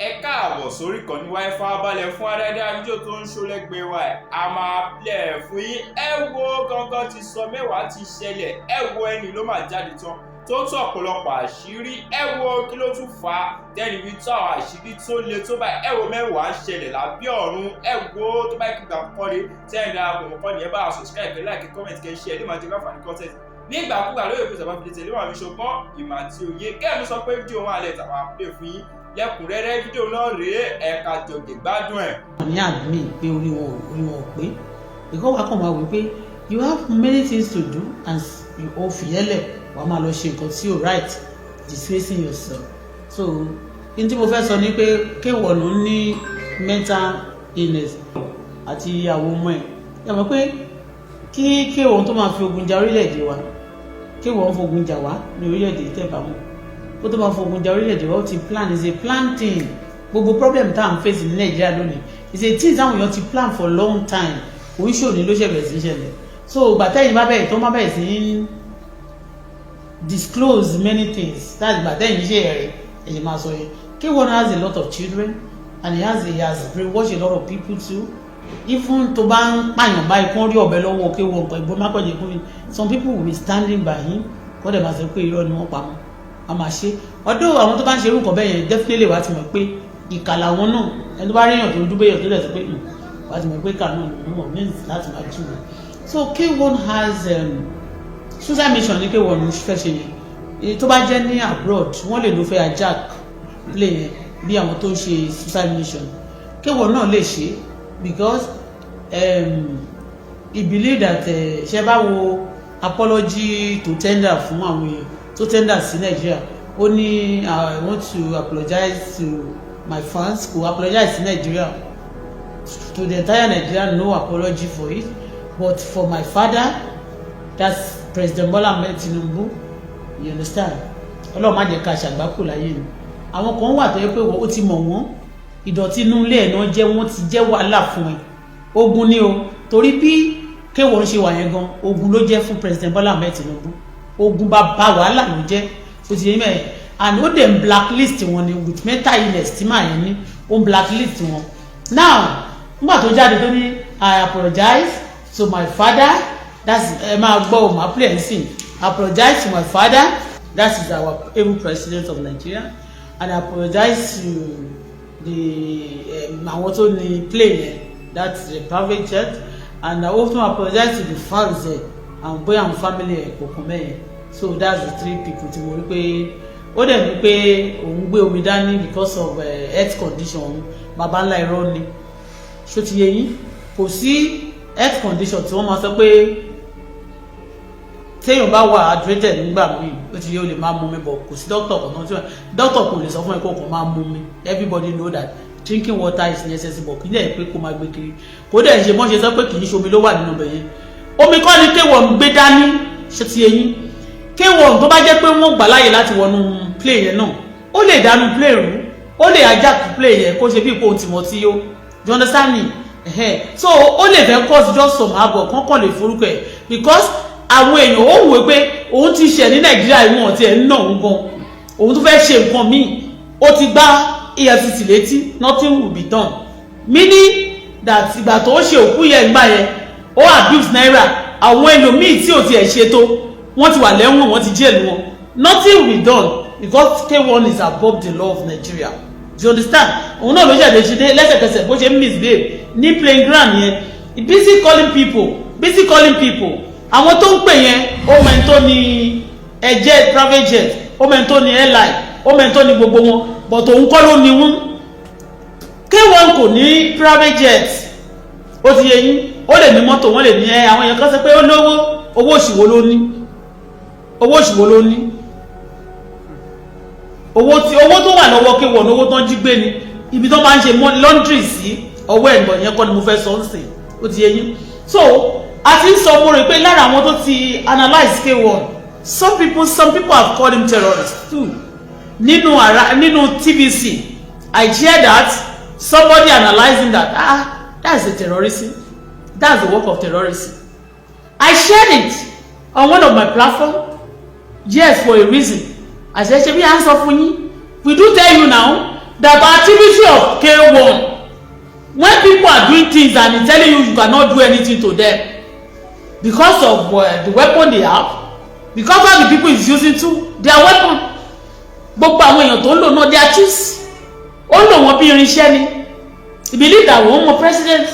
Ẹ káàbọ̀ sórí ìkànnì wa. Ẹ farabalẹ̀ fún adáadáa fídíò tó ń ṣó lẹ́gbẹ̀ẹ́ wa ẹ̀. A máa play ẹ̀ fún yín. Ẹ wo gangan ti sọ mẹ́wàá ti ṣẹlẹ̀. Ẹ wo, ẹni ló máa jáde tán tó tú ọ̀pọ̀lọpọ̀ àṣírí. Ẹ wo, kí ló tún fà á tẹ́ni fi tú àwọn àṣírí tó le tó báyìí? Ẹ wo, mẹ́wàá ń ṣẹlẹ̀ lábẹ́ ọ̀run. Ẹ wo, tó bá kí gbà kọ́ni tẹ́ni darapọ̀ mọ́ kọ́ni, ẹ bá a subscribe, kẹ́ like, comment, kẹ́ share, ẹ lè máa jẹ́ káfàní content nígbàkúgbà lóye pé sábà fi lè tẹ̀lé wà mí ṣọgbọ́n ìmọ̀ àti òye kẹ́mi sọ pé fídíò wọn àlẹ́ tàwọn àpè fún yín lẹ́kùnrẹ́rẹ́. Fídíò náà rèé, ẹ̀ka jọ̀gẹ̀ gbádùn ẹ̀. Ní admin pé orí wọn ò pé, because wàá kàn máa wí pé you have many things to do and you ó fìyẹ́lẹ̀, wàá máa lọ ṣe nǹkan tí ò right, disgracing yourself. So n tí mo fẹ́ sọ ni pé K1 ló ní mental illness àti ìyàwó ọmọ ẹ̀. Ẹ mọ̀ pé kí K1 tó máa fi ogun jà orílẹ̀-èdè wa, K1 fogun jà wá ní orílẹ̀-èdè tẹ̀ bá mọ̀, kó tó máa fogun jà orílẹ̀-èdè wa, ó ti plan. Is a plan thing. Gbogbo problem tá à ń face ní Nàìjíríà lónìí is a thing táwọn èèyàn ti plan for long time. Kò ń ṣòní ló ṣẹ̀bẹ̀rẹ̀ sí ṣẹlẹ̀. So ìgbà tẹ́yìn bá bẹ̀rẹ̀ tó má bẹ̀rẹ̀ sí disclose many things, that's ìgbà tẹ́yìn ṣe ẹ̀rẹ̀ ẹ̀yìn máa sọ yẹn. K1 has a lot of children and he has brainwashed a lot of people too. Even tó bá ń pààyàn báyìí, kán rí ọ̀bẹ lọ́wọ́ K1, ẹ̀gbọ́n mákànjẹ́ fún mi, some people will be standing by him, kọ́ dẹ̀ máa sọ pé irọ́ ni wọ́n pa mọ́. A máa ṣe ọdún àwọn tó bá ń ṣe irú nǹkan bẹ́ẹ̀ yẹn, definitely wàá ti mọ̀ pé ìkà làwọn náà. Ẹni tó bá ríyàn tó ń dúbẹ́ yàn tó dẹ̀ sọ pé wàá ti mọ̀ pé ìkà náà ni wọ́n ní láti máa jù wọ́n. So K1 has suicide mission ní K1 fẹ́ ṣe yẹn. Tó bá jẹ́ ní abroad, wọ́n lè ló fẹ́ hijack plane yẹn bí àwọn tó ń ṣe suicide mission. K1 náà lè ṣe because he believe that ṣe bá wo apology to tender fún àwọn èèyàn tó tender sí Nàìjíríà, ó ní, "I want to apologize to my fans." Kò apologize sí Nigeria, to the entire Nigeria, no apology for it, but for my father, that's President Bola Ahmed Tinubu, you understand? Ọlọ́run má jẹ́ ká ṣàgbákò láyé ni. Àwọn kan wà tó yẹ pé ó ti mọ̀ wọ́n, ìdọ̀tí inú ilé ẹ̀ náà jẹ́, wọ́n ti jẹ́ wàhálà fún ẹ. Ogun ni o, torí bí K1 ṣe wà yẹn gan, ogun ló jẹ́ fún President Bola Ahmed Tinubu. Ogun bá bá wàhálà ló jẹ́, ó ti yẹ mẹ́ẹ̀, and ó dẹ̀ ń blacklist wọn ni with mental illness tí màá yẹn ní, ó ń blacklist wọn. Now, nígbà tó jáde tó ní, "I apologize to my father," that's, ẹ máa gbọ́ ò, máa play ẹ̀ sìn, "Apologize to my father," that is our able president of Nigeria, "and I apologize to the àwọn tó ní plane yẹn, that's the private jet, and I also apologize to the fans ẹ̀ and bóyá àwọn family ẹ̀ kọ̀ọ̀kan mẹ́yẹn." So that's the three people tí mo rí pé ó dẹ̀ ní pé òun gbé omi dání because of health condition òun. Baba ńlá irọ́ ni. Ṣó ti yé yín? Kò sí health condition tí wọ́n máa sọ pé téèyàn bá wà hydrated nígbà míì, ó ti yé, o lè máa mú mi bọ̀. Kò sí doctor kan náà tí wọ́n, doctor kò lè sọ fún ẹ kó kàn máa mú mi. Everybody know that drinking water is necessary, but kì í dẹ̀ pé kó máa gbé kiri. Kò dẹ̀ ṣe mọ́ ṣe sọ pé kì í ṣe omi ló wà nínú ibẹ̀ yẹn. Omi kọ́ ni K1 gbé dání. Ṣé ti yé yín? K1, tó bá jẹ́ pé wọ́n gbà láàyè láti wọnú plane yẹn náà, ó lè dánú plane rú, ó lè hijack plane yẹn, kó ṣe bí ipò tìmọ̀tí yó. You understand me? So ó lè fẹ́ cause just some havoc, kán kàn lè forúkọ ẹ̀, because àwọn èèyàn ó wò pé òun ti ṣẹ̀ ní Nàìjíríà, ìwọ̀n ọ̀tí ẹ̀ ń nà òun gan, òun tún fẹ́ ṣe nǹkan míì. Ó ti gbá EFCC létí, nothing will be done, meaning that ìgbà tó ṣe òkú yẹn gbà yẹn, ó abuse naira. Àwọn ẹlòmíì tí ò tiẹ̀ ṣe tó, wọ́n ti wà lẹ́wọ̀n, wọ́n ti jail wọn, nothing will be done because K1 is above the law of Nigeria. Do you understand? Òun náà ló ṣẹ̀dẹ̀ ṣe dé lẹ́sẹ̀kẹsẹ̀ bó ṣe ń misbehave ní playground yẹn. He busy calling people, busy calling people. Àwọn tó ń pè yẹn, ó mọ ẹni tó ní ẹ̀jẹ̀ private jet, ó mọ ẹni tó ní airline, ó mọ ẹni tó ní gbogbo wọn, but òun kọ́ ló ní wọn. K1 kò ní private jet, ó ti yé yín? Ó lè ní mọ́tò, wọ́n lè ní ẹ. Àwọn èèyàn kan sọ pé ó lówó. Owó òṣìwò ló ní? Owó òṣìwò ló ní? Owó tí owó tó wà lọ́wọ́ K1, owó tó ń jí gbé ni, ibi tó máa ń ṣe laundry sí ọwọ́ ẹ̀gbọ́n yẹn kọ́ ni mo fẹ́ sọ ń sìn. Ó ti yé yín? So a ti ń sọ, mo rò pé lára àwọn tó ti analyse K1, some people have called him terrorist too. Nínú ara, nínú TVC, I hear that somebody analysing that, ah, that's a terrorism, that's the work of terrorism. I shared it on one of my platform, yes, for a reason. Àṣẹ ṣe bí à ń sọ fún yín, we do tell you now. That activity of K1, when people are doing things and he telling you you cannot do anything to them because of the weapon they have, because all the people is using too their weapon, gbogbo àwọn èèyàn tó ń lò náà, their chiefs, ó ń lò wọ́n bí irinṣẹ́ ni. He believe that òun mọ president,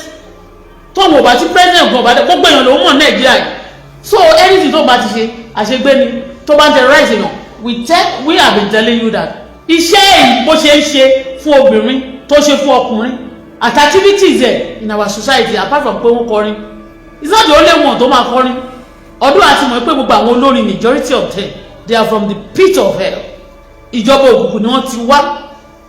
tóun ò bá tí president gan ọba gbogbo èèyàn lòún mọ̀ Nàìjíríà yìí. So anything tó bá ti ṣe, àṣegbé ni. Tó bá ń terrorize èèyàn, we have been telling you that iṣẹ́ èyí bó ṣe ń ṣe fún obìnrin, tó ṣe fún ọkùnrin at activities ẹ̀ in our society, apart from pé wọ́n kọrin, it's not the only one tó máa kọrin. Ọdún àti mọ̀ pé gbogbo àwọn olórin, majority of them, they are from the pit of hell. Ìjọba òkùnkùn ni wọ́n ti wá.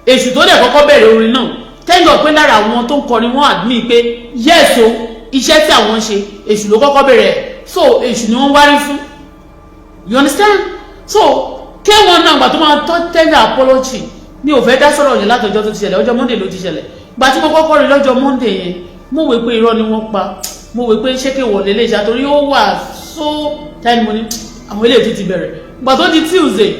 Èṣù tó dẹ̀ kọ́kọ́ bẹ̀rẹ̀ orin náà, thank God pé lára àwọn tó ń kọrin, wọ́n admit pé yes o, iṣẹ́ tí àwọn ń ṣe, èṣù ló kọ́kọ́ bẹ̀rẹ̀. So èṣù ni wọ́n wárí fún, you understand? So K1 náà, gbà tó máa tọ́ tender apology, mi ò fẹ́ dá sọ̀rọ̀ yẹn látọjọ́ tó ti ṣẹlẹ̀. Ọjọ́ Monday ló ti ṣẹlẹ̀. Gbà tí mo kọ́kọ́ rí lọ́jọ́ Monday yẹn, mo wò pé irọ́ ni wọ́n pa. Mo wò pé ṣé K1 lè lè ṣe àtòrí ó wà so time. Mo ní àwọn eléyìí tó ti bẹ̀rẹ̀. Gbà tó di Tuesday,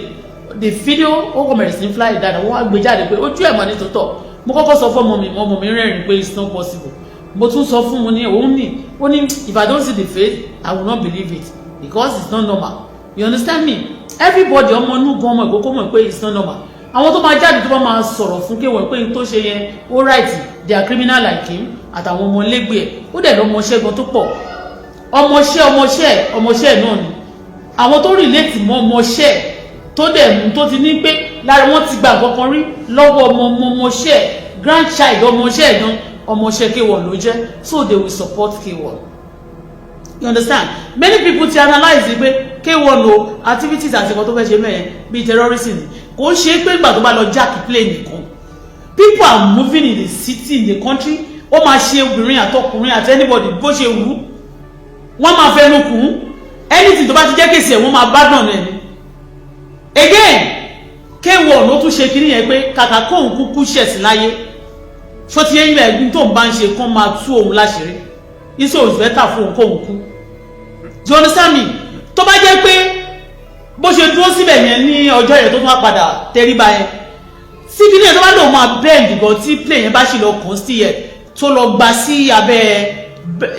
the video ó kọ̀ bẹ̀rẹ̀ sí ní fly dáadáa. Wọ́n wá gbé jáde pé ojú ẹ̀ mọ̀ ní tòótọ́. Mo kọ́kọ́ sọ fún ọmọ mi, ọmọ mi rẹ́rìn pé it's not possible. Mo tún sọ fún mo ní òun ní, ó ní if I don't see the face, I will not believe it because it's not normal, you understand me? Everybody, ọmọ inú gan, ọmọ ìkókó mọ̀ pé it's not normal. Àwọn tó máa jáde, tó bá máa sọ̀rọ̀ fún K1 pé n tó ṣe yẹn ó right, they are criminal like him àtàwọn ọmọ lẹ́gbẹ̀ẹ́ ẹ̀. Ó dẹ̀ lọ́mọṣẹ́ gan tó pọ̀, ọmọṣẹ́, ọmọṣẹ́, ọmọṣẹ́ náà ni àwọn tó relate mọ́ ọmọṣẹ́, tó dẹ̀ mú tó ti ní pé lára wọn ti gba nǹkan kan rí lọ́wọ́ ọmọ ọmọọṣẹ́, grandchild ọmọọṣẹ́ gan, ọmọọṣẹ́ K1 ló jẹ́. So they will support K1, you understand? Many people ti analyse pé K1 o activities àti nǹkan tó fẹ́ ṣe mẹ́yẹn bíi terrorism. Kò ń ṣe pé ìgbà tó bá lọ jack plane nìkan. People are moving in the city, in the country. Ó máa ṣe obìnrin àtọkùnrin àti anybody bó ṣe wù ú, wọ́n máa fẹnu kùn ún. Anything tó bá ti jẹ́ case ẹ̀, wọ́n máa bá dàn ẹ̀ ni. Again, K1 ló tún ṣe kiri yẹn pé kàkà kóun kúkú ṣẹ̀sìn láyé, ṣó ti yẹn ilẹ̀ tó ń bá ń ṣe kán máa tú òun láṣìírí, iṣẹ́ òṣù better fún òun kóun kú, do you understand me? Tó bá jẹ́ pé bó ṣe dúró síbẹ̀ yẹn ní ọjọ́ yẹn, tó tún wá padà tẹríba yẹn tí kí ni ẹ̀, tó bá lòun máa bend gan, tí plane yẹn bá sì lọ kàn sí ẹ̀, tó lọ gba sí abẹ́,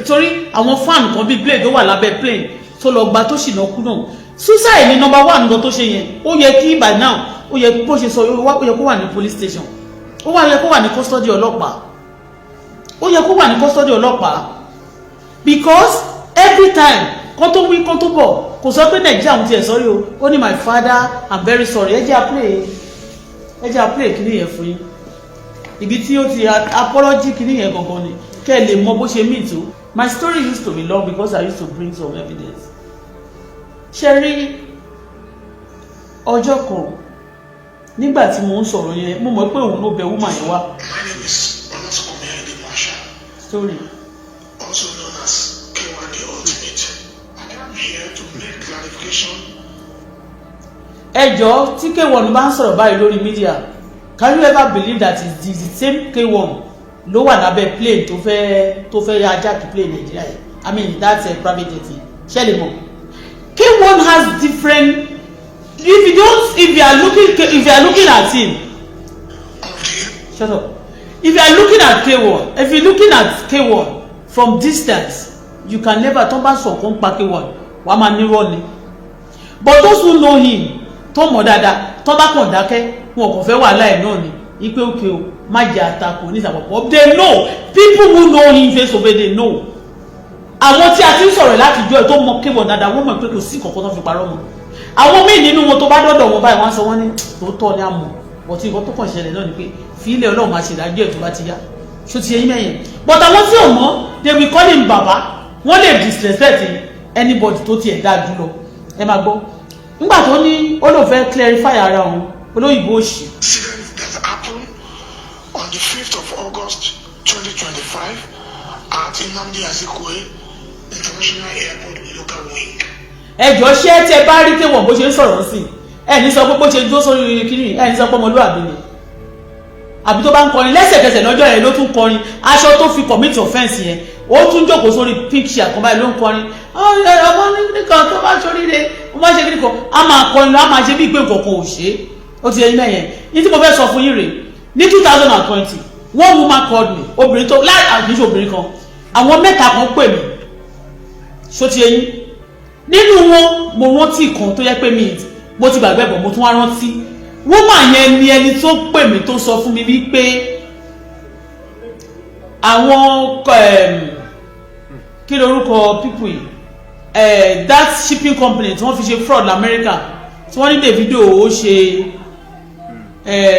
torí àwọn fan kan bíi plane tó wà lábẹ́ plane, tó lọ gba, tó sì lọ kú náà, suicide ni number one. Nǹkan tó ṣe yẹn, ó yẹ kí by now, ó yẹ bó ṣe sọ, ó yẹ kó wà ní police station, ó wà yẹ kó wà ní custody ọlọ́pàá, ó yẹ kó wà ní custody ọlọ́pàá, because every time kó tó wí, kó tó bọ̀, kò sọ pé Nàìjíríà òun tiẹ̀ sorry o. Ó ní, "My father, I'm very sorry." Ẹ jẹ́ a play, ẹ jẹ́ a play kíní yẹn fún yín, ibi tí ó ti apology kíní yẹn gangan ni, kẹ́ ẹ lè mọ bó ṣe mean tó. My story used to be long because I used to bring some evidence. Ṣe rí ọjọ́ kan nígbà tí mo ń sọ̀rọ̀ yẹn, mo mọ̀ pé òun ló bẹ woman yẹn wá. My name is Olasunkanmi Ayinde Marshal, Story. also known as K1 The Ultimate. I am here to make clarification. Ẹ jọ̀ọ́, tí K1 bá ń sọ̀rọ̀ báyìí lórí media, can you ever believe that it's the same K1 ló wà lábẹ́ plane tó fẹ́ hijack plane Nàìjíríà yìí? I mean, that's a private jet yẹn. Ṣé lè mọ̀ K1 has different, if you don't, if you are looking at him of the Shut up. If you are looking at K1, if you looking at K1 from distance, you can never, tó bá sọ kó ń pa K1, wàá máa nírọ́ ni. But those who know him, tó mọ̀ dáadáa, tó bá kàn dákẹ́, wọn kò fẹ́ wàhálà ẹ̀ náà ni ipe òkè o, má jẹ́ àtakò ní ìsàpọ̀pọ̀. They know, people who know him face to face, they know. Àwọn tí a ti ń sọ̀rọ̀ láti jọ ẹ̀ tó mọ K1 dáadáa, wọ́n mọ̀ pé kò sí nǹkan tó fi parọ́ mọ́. Àwọn míì nínú wọn, tó bá dọ́dọ̀ wọn báyìí, wọ́n á sọ, wọ́n ní tòótọ́ ni a mọ̀, but nǹkan tó kàn ṣẹlẹ̀ náà ni pé fílẹ̀, Ọlọ́run máa ṣèdájọ́ ẹ̀ tó bá ti yá. Ṣó ti yẹ yín mẹ́yẹn? But àwọn tí ò mọ̀, they will call him baba. Wọ́n lè disrespect anybody tó tiẹ̀ dáa jù lọ. Ẹ máa gbọ́ nígbà tó ní ó lóun fẹ́ clarify ara òun, olóyìnbó òṣì. Incident that happened on the 5th of August 2025 at Nnamdi Azikiwe International Airport Local Wing. Ẹjọ́, ṣé tẹ bá rí K1 bó ṣe ń sọ̀rọ̀ sí ẹ, ní sọ pé bó ṣe dúró sórí kíní, ẹ ní sọ pé ọmọlúwàbí ni? Àbí tó bá ń kọrin lẹ́sẹ̀kẹsẹ̀ lọ́jọ́ yẹn ló tún kọrin, aṣọ tó fi commit offence yẹn, ó tún jókòó sórí pink chair kan báyìí ló ń kọrin, ọmọ nìkan tó bá ṣoríire, ó bá ṣe kíní kan, á máa kọrin lọ, á máa ṣe bí ìpé nǹkan kan ò ṣe é. Ó ti yẹ yín mẹ́yẹn ní tí mo fẹ́ sọ fún yín rèé. Ní 2020, one woman called me, obìnrin tó láì àkíńṣe obìnrin kan, àwọn mẹ́ta kan pè mí. Ṣó ti eyín nínú wọn, mo rántí kan tó yẹ pé mi mo ti gbàgbé bọ̀, mo tún wá rántí. Woman yẹn ni ẹni tó pè mí, tó sọ fún mi wípé àwọn, kí lorúkọ people yìí, that shipping company tí wọ́n fi ṣe fraud lamẹ́ríkà, tí wọ́n ní Davido ó ṣe,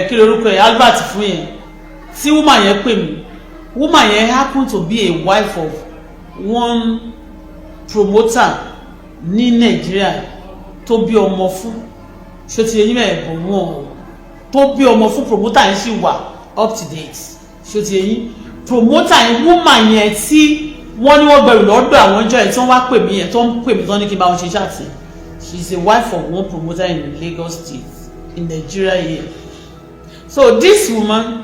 kí lorúkọ ẹ̀, Albert fún yẹn. Tí woman yẹn pè mí, woman yẹn happen to be a wife of one promoter ní Nàìjíríà tó bí ọmọ fún. Ṣé ti eyín mẹ́rin bọ̀ wọ́n tó bí ọmọ fún promoter yẹn sì wà up to date. Ṣé ti eyín promoter yẹn, woman yẹn tí wọ́n ní wọ́n gbẹrù lọ́dọ̀ àwọn ọjọ́ yẹn, tí wọ́n wá pè mí yẹn, tó ń pè mí tán ní kí n bá wọn ṣe chat, she is a wife of one promoter in Lagos State, in Nigeria here. So this woman,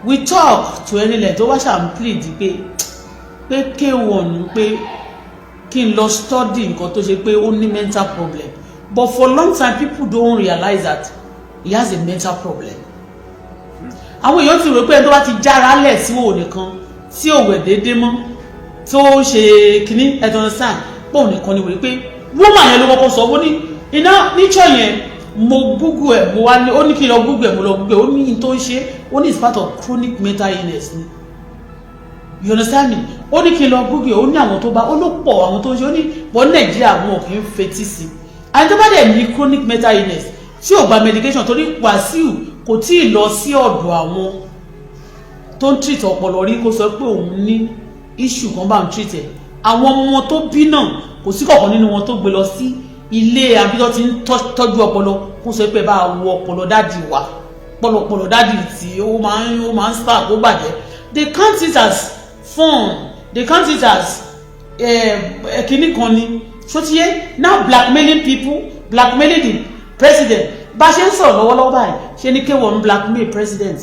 we talk to any length, tó wá ṣàm plead pé K1, pé kí n lọ study nǹkan tó ṣe pé ó ní mental problem. But for long time, people don't realize that he has a mental problem. Àwọn èèyàn ti rò pé ẹni tó bá ti jára lẹ̀ sí òun nìkan, tí ò wẹ̀ déédéé mọ́, tó ṣe kínní ẹ̀tọ́ sàn pé òun nìkan ni wòye. Pé woman yẹn ló kọ́kọ́ sọ, ó ní iná níjọ́ yẹn, mo google ẹ̀, mo wá ní, ó ní kí n lọ google ẹ̀, mo lọ google ẹ̀. Ó ní n tó ń ṣe, ó ní it's part of chronic mental illness ni. You understand me? Ó ní kí n lọ google ẹ̀, ó ní àwọn tó bá, ó ló pọ̀ àwọn tó ń ṣe. Ó ní bọ́ Nàìjíríà, wọn ò kì í fetí sí i. Àti tó bá dẹ̀ ní chronic mental illness tí ò gba medication, torí Wàsíù kò tí ì lọ sí ọ̀dọ̀ àwọn tó ń treat ọpọlọ rí, kó sọ pé òun ní issue kan bá ń treat ẹ̀. Àwọn ọmọ tó bí náà, kò sí kọ̀ọ̀kan nínú wọn tó gbé lọ sí ilé abíjọ́ tí ń tọ́jú ọpọlọ, kó sọ pé bá a wo ọpọlọ daddy wa, pọlọpọlọ daddy tí ó máa ń spark, ó bàjẹ́. They count it as fun, they count it as kinní kan ni. Sotiye now blackmailing people, blackmailing the president. Bá a ṣe ń sọ̀rọ̀ lọ́wọ́lọ́wọ́ báyìí, ṣe ni K1 ń blackmail president.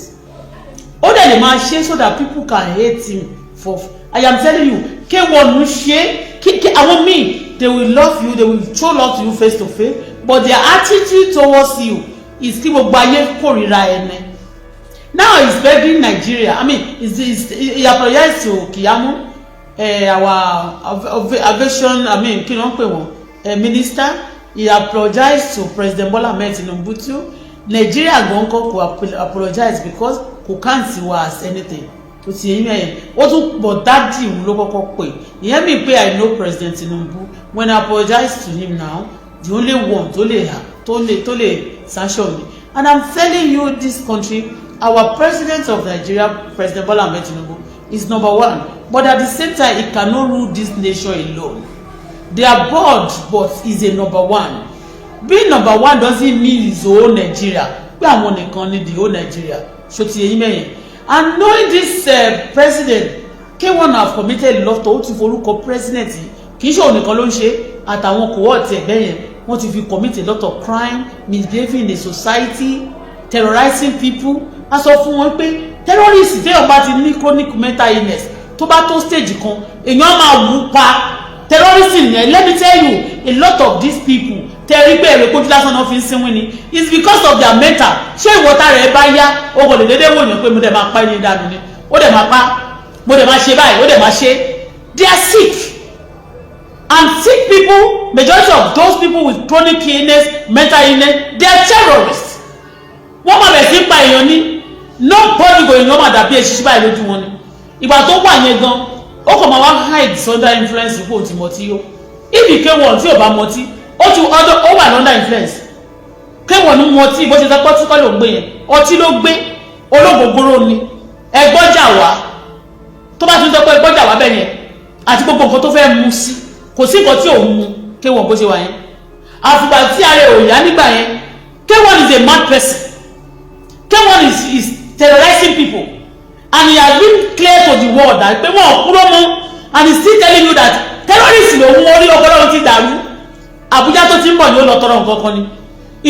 Ó dẹ̀ lè máa ṣe so that people can hate him for, I am telling you, K1 ń ṣe kí àwọn míì, they will love you, they will show love to you face to face, but their attitude towards you is kí gbogbo ayé kórìíra ẹni. Now he's begging Nigeria, I mean, he apologize to Keyamo, our aviation, I mean, kí ló ń pè wọ́n, minister. He apologized to President Bola Ahmed Tinubu too. Nigeria gan kọ́ kò apologize because kò count wa as anything tó ti yẹn yẹn. Ó tún pọ̀ daddy òun ló kọ́kọ́ pè ìyẹn mi pé I know President Tinubu. When I apologize to him now, the only one tó lè sanction me. And I'm telling you, this country, our president of Nigeria, President Bola Ahmed Tinubu, is number one, but at the same time, he cannot rule this nation alone. They are bored, but he's a number one. Being number one doesn't mean his own Nigeria, pé àwọn nìkan ni the whole Nigeria. Ṣó ti yẹn mẹ́yìn? And knowing this president, K1 have committed a lot. Ó ti forúkọ president yìí, kì í ṣe òun nìkan ló ń ṣe, àtàwọn cohort ẹgbẹ́ yẹn, wọ́n ti fi commit a lot of crime, misbehaving in the society, terrorizing people. A sọ fún wọn pé terrorist, téèyàn bá ti ní chronic mental illness, tó bá tó stage kan, èèyàn á máa wù pa terrorism yẹn. Let me tell you, a lot of these people tẹ̀rí pé èrè kojú lásán náà fi ń sínwín ni, it's because of their mental. Ṣé ìwọ́ta rẹ̀ bá yá, o kò lè dédé wòyàn pé mo dẹ̀ máa pa ẹni dànù ni, ó dẹ̀ máa pa, mo dẹ̀ máa ṣe báyìí, ó dẹ̀ máa ṣe. They are sick, and sick people, majority of those people with chronic illness, mental illness, they are terrorists. Wọ́n máa bẹ̀ sí pa èèyàn ní nobody go. Èèyàn máa dàbí eṣinṣin báyìí lójú wọn ni. Ìgbà tó wà yẹn gan, ó kàn máa wá hide under influence kó o ti mọtí yó. If you K1 tí ò bá mọtí, ó ti ọdọ ó wà under influence. K1 ń mọtí, bó ṣe sọ pé ọtí kọ́ ló ń gbé yẹn, ọtí ló gbé, olóògbògbòrò ni. Ẹgbọ́jà wá, tó bá tún sọ pé ẹgbọ́jà wá bẹ́ẹ̀ yẹn, àti gbogbo nǹkan tó fẹ́ mu sí, kò sí nǹkan tí òun mu. K1 bó ṣe wà yẹn, àfìgbà tí ara ẹ̀ ò yá nígbà yẹn. K1 is a mad person. K1 is terrorizing people, and he has been clear to the world that pé wọn ò kúrò mọ́, and he still telling you that terrorist lòun, orí ọpọlọ ti dàrú. Àbújá tó ti ń bọ̀ ni ó lọ tọrọ nǹkan kan ni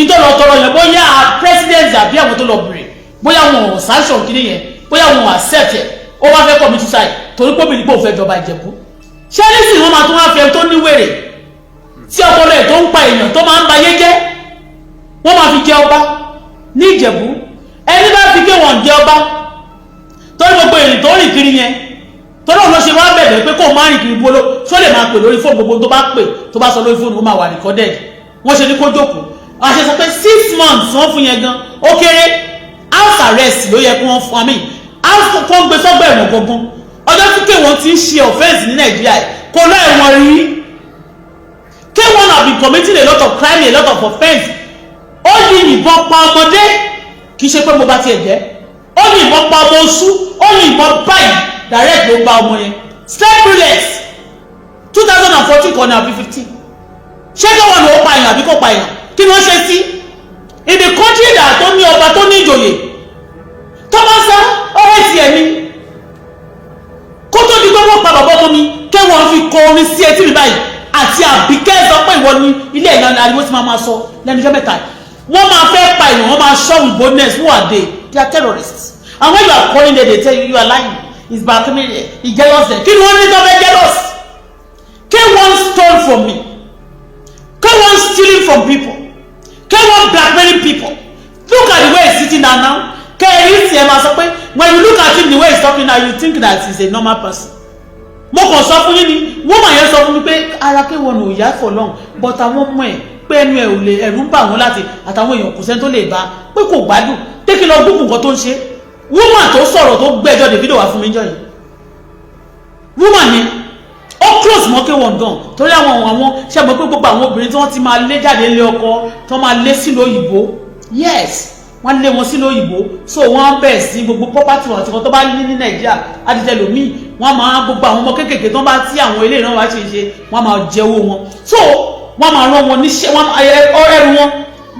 ìtọ́ lọ tọrọ yẹn, bóyá president àbí àwọn tó lọ bèrè, bóyá wọn ò sanction kìíní yẹn, bóyá wọn ò accept ẹ̀, ó wá fẹ́ commit suicide torí pé obìnrin pò fẹ́ jọba Ìjẹ̀bú. Ṣé nísìnyí wọ́n máa tún wá fẹ́ tó ní wèrè tí ọpọlọ ẹ̀ tó ń pa èèyàn, tó máa ń ba ayé jẹ́, wọ́n máa fi jẹ ọba ní Ìjẹ̀bú? Ẹni bá fi K1 jẹ ọba, torí gbogbo èrè tó rìn kiri yẹn, torí òun ló ṣe wá bẹ̀rẹ̀ pé kó má rìn kiri bolo, ṣó lè máa pè lórí fóònù? Gbogbo tó bá pè, tó bá sọ lórí fóònù, ó máa wà recorded. Wọ́n ṣe ní kó jókòó. Àṣẹ sọ pé 6 months wọ́n fún yẹn gan ó kéré. House arrest ló yẹ kó wọ́n fún mi, house kó ń gbé sọ́gbà ẹ̀wọ̀n gangan. Ọjọ́ tí K1 ti ń ṣe offence ní Nàìjíríà, kò lọ ẹ̀wọ̀n rí. K1 have been committing a lot of crime, a lot of offence. Ó yìnbọn pa ọmọdé, kì í ṣe pé mo bá tiẹ̀ jẹ́. Ó yìnbọn pa ọmọ oṣù, ó yìnbọn báyìí, direct ló bá ọmọ yẹn, straight bullets. 2014 kan ní àbí 15? Ṣé K1 ló pa èèyàn àbí kò pa èèyàn? Kí ni wọ́n ṣe sí in the country that tó ní ọba, tó ní ìjòyè, tó máa ń sá ọ̀rẹ́ tiẹ̀ ni? Kó tó di pé wọ́n pa bàbá ọmọ mi, K1 fi kọ orin sí etí mi báyìí àti Àbíkẹ́ sọ pé ìwọ ni ilé ìlànà ariwo tí máa máa sọ lẹ́nu iṣẹ́ mẹ́ta. Wọ́n máa fẹ́ pa èèyàn, wọ́n máa sọ with boldness. Who are they? They are terrorists. And when you are calling them, they tell you you are lying. It's blackmail. He jealous them. Kí ni wọ́n ní tó fẹ́ jealous? K1 stole from me. K1 stealing from people. K1 blackmailing people. Look at the way he's sitting down now. Kẹ́hìn tí ẹ máa sọ pé when you look at him, the way he's talking now, you think that he's a normal person. Mo kàn sọ fún yín ni. Woman yẹn sọ fún mi pé ara K1 ò yá for long, but àwọn ọmọ ẹ̀ pé ẹnu ẹ̀ ò lè, ẹ̀rù ń bà wọ́n láti àtàwọn èèyàn, kò sẹ́ni tó lè bá pé kò gbádùn, pé kí lọ gbógun nǹkan tó ń ṣe. Woman tó sọ̀rọ̀, tó gbẹ́jọ́ Davido wá fún mi jọ yìí, woman yẹn ó close mọ́ K1 gan, torí àwọn ṣe mọ̀ pé gbogbo àwọn obìnrin tí wọ́n ti máa lé jáde lé ọkọ, tí wọ́n máa lé sílùú òyìnbó, yes, wọ́n lé wọn sílùú òyìnbó, so wọ́n bẹ̀rẹ̀ sí gbogbo property wọn àti wọn tó bá ní ní Nàìjíríà adìtẹ̀lómìn, wọ́n máa gbogbo àwọn ọmọ kéékèèké tó bá tí àwọn ilé ìrànwọ́ ṣe ṣe, wọ́n máa jẹ owó wọn, so wọ́n máa rán wọn níṣẹ́, wọ́n ẹrù wọn.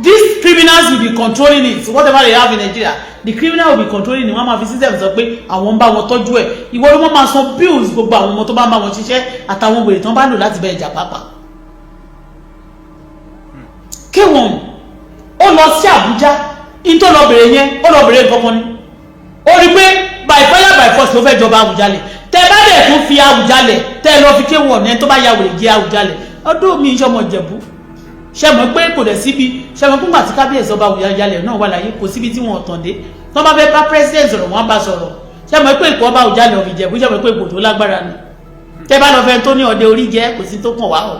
These criminals will be controlling it. Whatever they have in Nigeria, the criminal will be controlling it. Wọ́n máa fi system sọ pé àwọn ń bá wọn tọ́jú ẹ̀. Ìwọ ló máa san bills gbogbo àwọn ọmọ tó bá ń bá wọn ṣiṣẹ́ àtàwọn wèrè tó ń bá lò láti bẹ ìjà pàápàá. K1 ó lọ sí Àbújá in tó lọ bèrè yẹn, ó lọ bèrè nǹkan kan ni. Ó rí pé by fire by force ló fẹ́ jọba Àwùjalẹ̀. Tẹ bá dẹ̀ tún fi Àwùjalẹ̀, tẹ lọ fi K1 ẹni tó bá ya wèrè jẹ Àwùjalẹ̀. Ọdún mi ìṣọmọ Ìjẹ̀bú, ṣe mọ̀ pé kò dẹ̀ síbi, ṣe mọ̀ pé ńgbà tí kábíyèsí ọba Àwùjalẹ̀ náà wà láyé, kò síbi tí wọ́n tàn dé. Tó bá fẹ́ bá president sọ̀rọ̀, wọ́n bá sọ̀rọ̀. Ṣe mọ̀ pé ipò ọba Àwùjalẹ̀ of Ìjẹ̀bú, ṣe mọ̀ pé ipò tó lágbára ni? Tẹ bá lọ fẹ́ tó ní ọdẹ orí jẹ́, kò sí tó kàn wá o,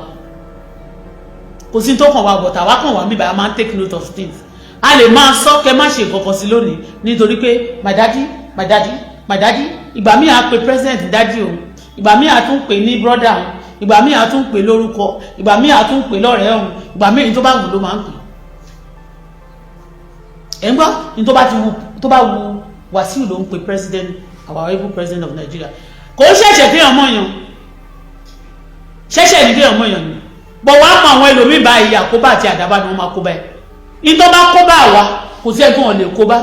kò sí tó kàn wá. Bọ̀tà wá kàn wá mí báyìí, a máa ń take note of things. A lè máa sọ kẹ má ṣe nǹkan kan sí lónìí, nítorí pé my daddy, my daddy, my daddy. Ìgbà míì á pe president daddy òun, ìgbà míì á tún pè ní brother òun, ìgbà míì á tún pè lórúkọ, ìgbà míì á tún pè lọ́rẹ̀ẹ́ òun, ìgbà míì tó bá wù ló máa ń pè. Ẹ̀ ń gbọ́ ní tó bá ti wù, tó bá wù Wàsíù ló ń pe president, our able president of Nigeria. Kò ń ṣẹ̀ṣẹ̀ kéèyàn mọ̀yàn, ṣẹ̀ṣẹ̀ ní kéèyàn mọ̀yàn ni bọ̀. Wàá mọ àwọn ẹlòmíì báyìí, àkóbá àti àdábá ni wọ́n máa kó báyìí. Ìtọ́ bá kó bá wa, kò sí ẹni tí wọ́n lè kó bá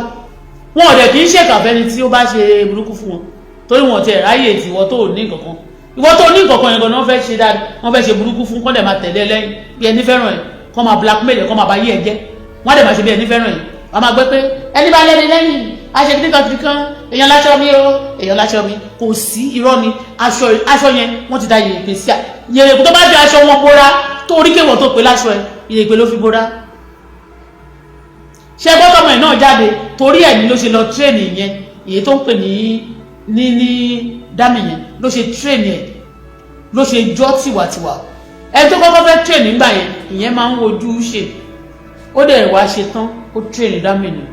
wọn. Ò dẹ̀ kì í ṣèkà fẹ́ni tí ó bá ṣe burúkú fún wọn, torí wọn ti ráyè tí ìwọ tó ní nǹkankan. Ìwọ tó ní nǹkankan yẹn gan ni wọ́n fẹ́ ṣe dáadáa, wọ́n fẹ́ ṣe burúkú fún, kọ́ dẹ̀ máa tẹ̀lé lẹ́yìn bí ẹni fẹ́ràn ẹ̀, kọ́ máa blackmail ẹ̀, kọ́ máa bá yí ẹ jẹ́. Wọ́n dẹ̀ máa ṣe bí ẹni fẹ́ràn ẹ̀. Wọ́n máa gbé pé ẹni bá lẹ́ni lẹ́yìn aṣọ kìnnìkan kìnnìkan, èèyàn láṣọ mi o, èèyàn láṣọ mi. Kò sí, irọ́ ni. Aṣọ yẹn, wọ́n ti da yèrèpè sí. Yèrèpè tó bá fi aṣọ wọn bóra, tó orí kéwọ̀n tó pé láṣọ ẹ, yèrèpè ló fi bóra. Ṣé gbọ́dọ̀ ẹ̀ náà jáde? Torí ẹ̀ ní ló ṣe lọ train yẹn, èyí tó ń pè ní dámì yẹn ló ṣe train ẹ̀, ló ṣe jọ́ tiwàtiwà. Ẹni tó kọ́kọ́ fẹ́ train nígbà yẹn, ìyẹn máa ń wojú ṣe, ó dẹ̀ wá ṣe tán, ó train dámì ni.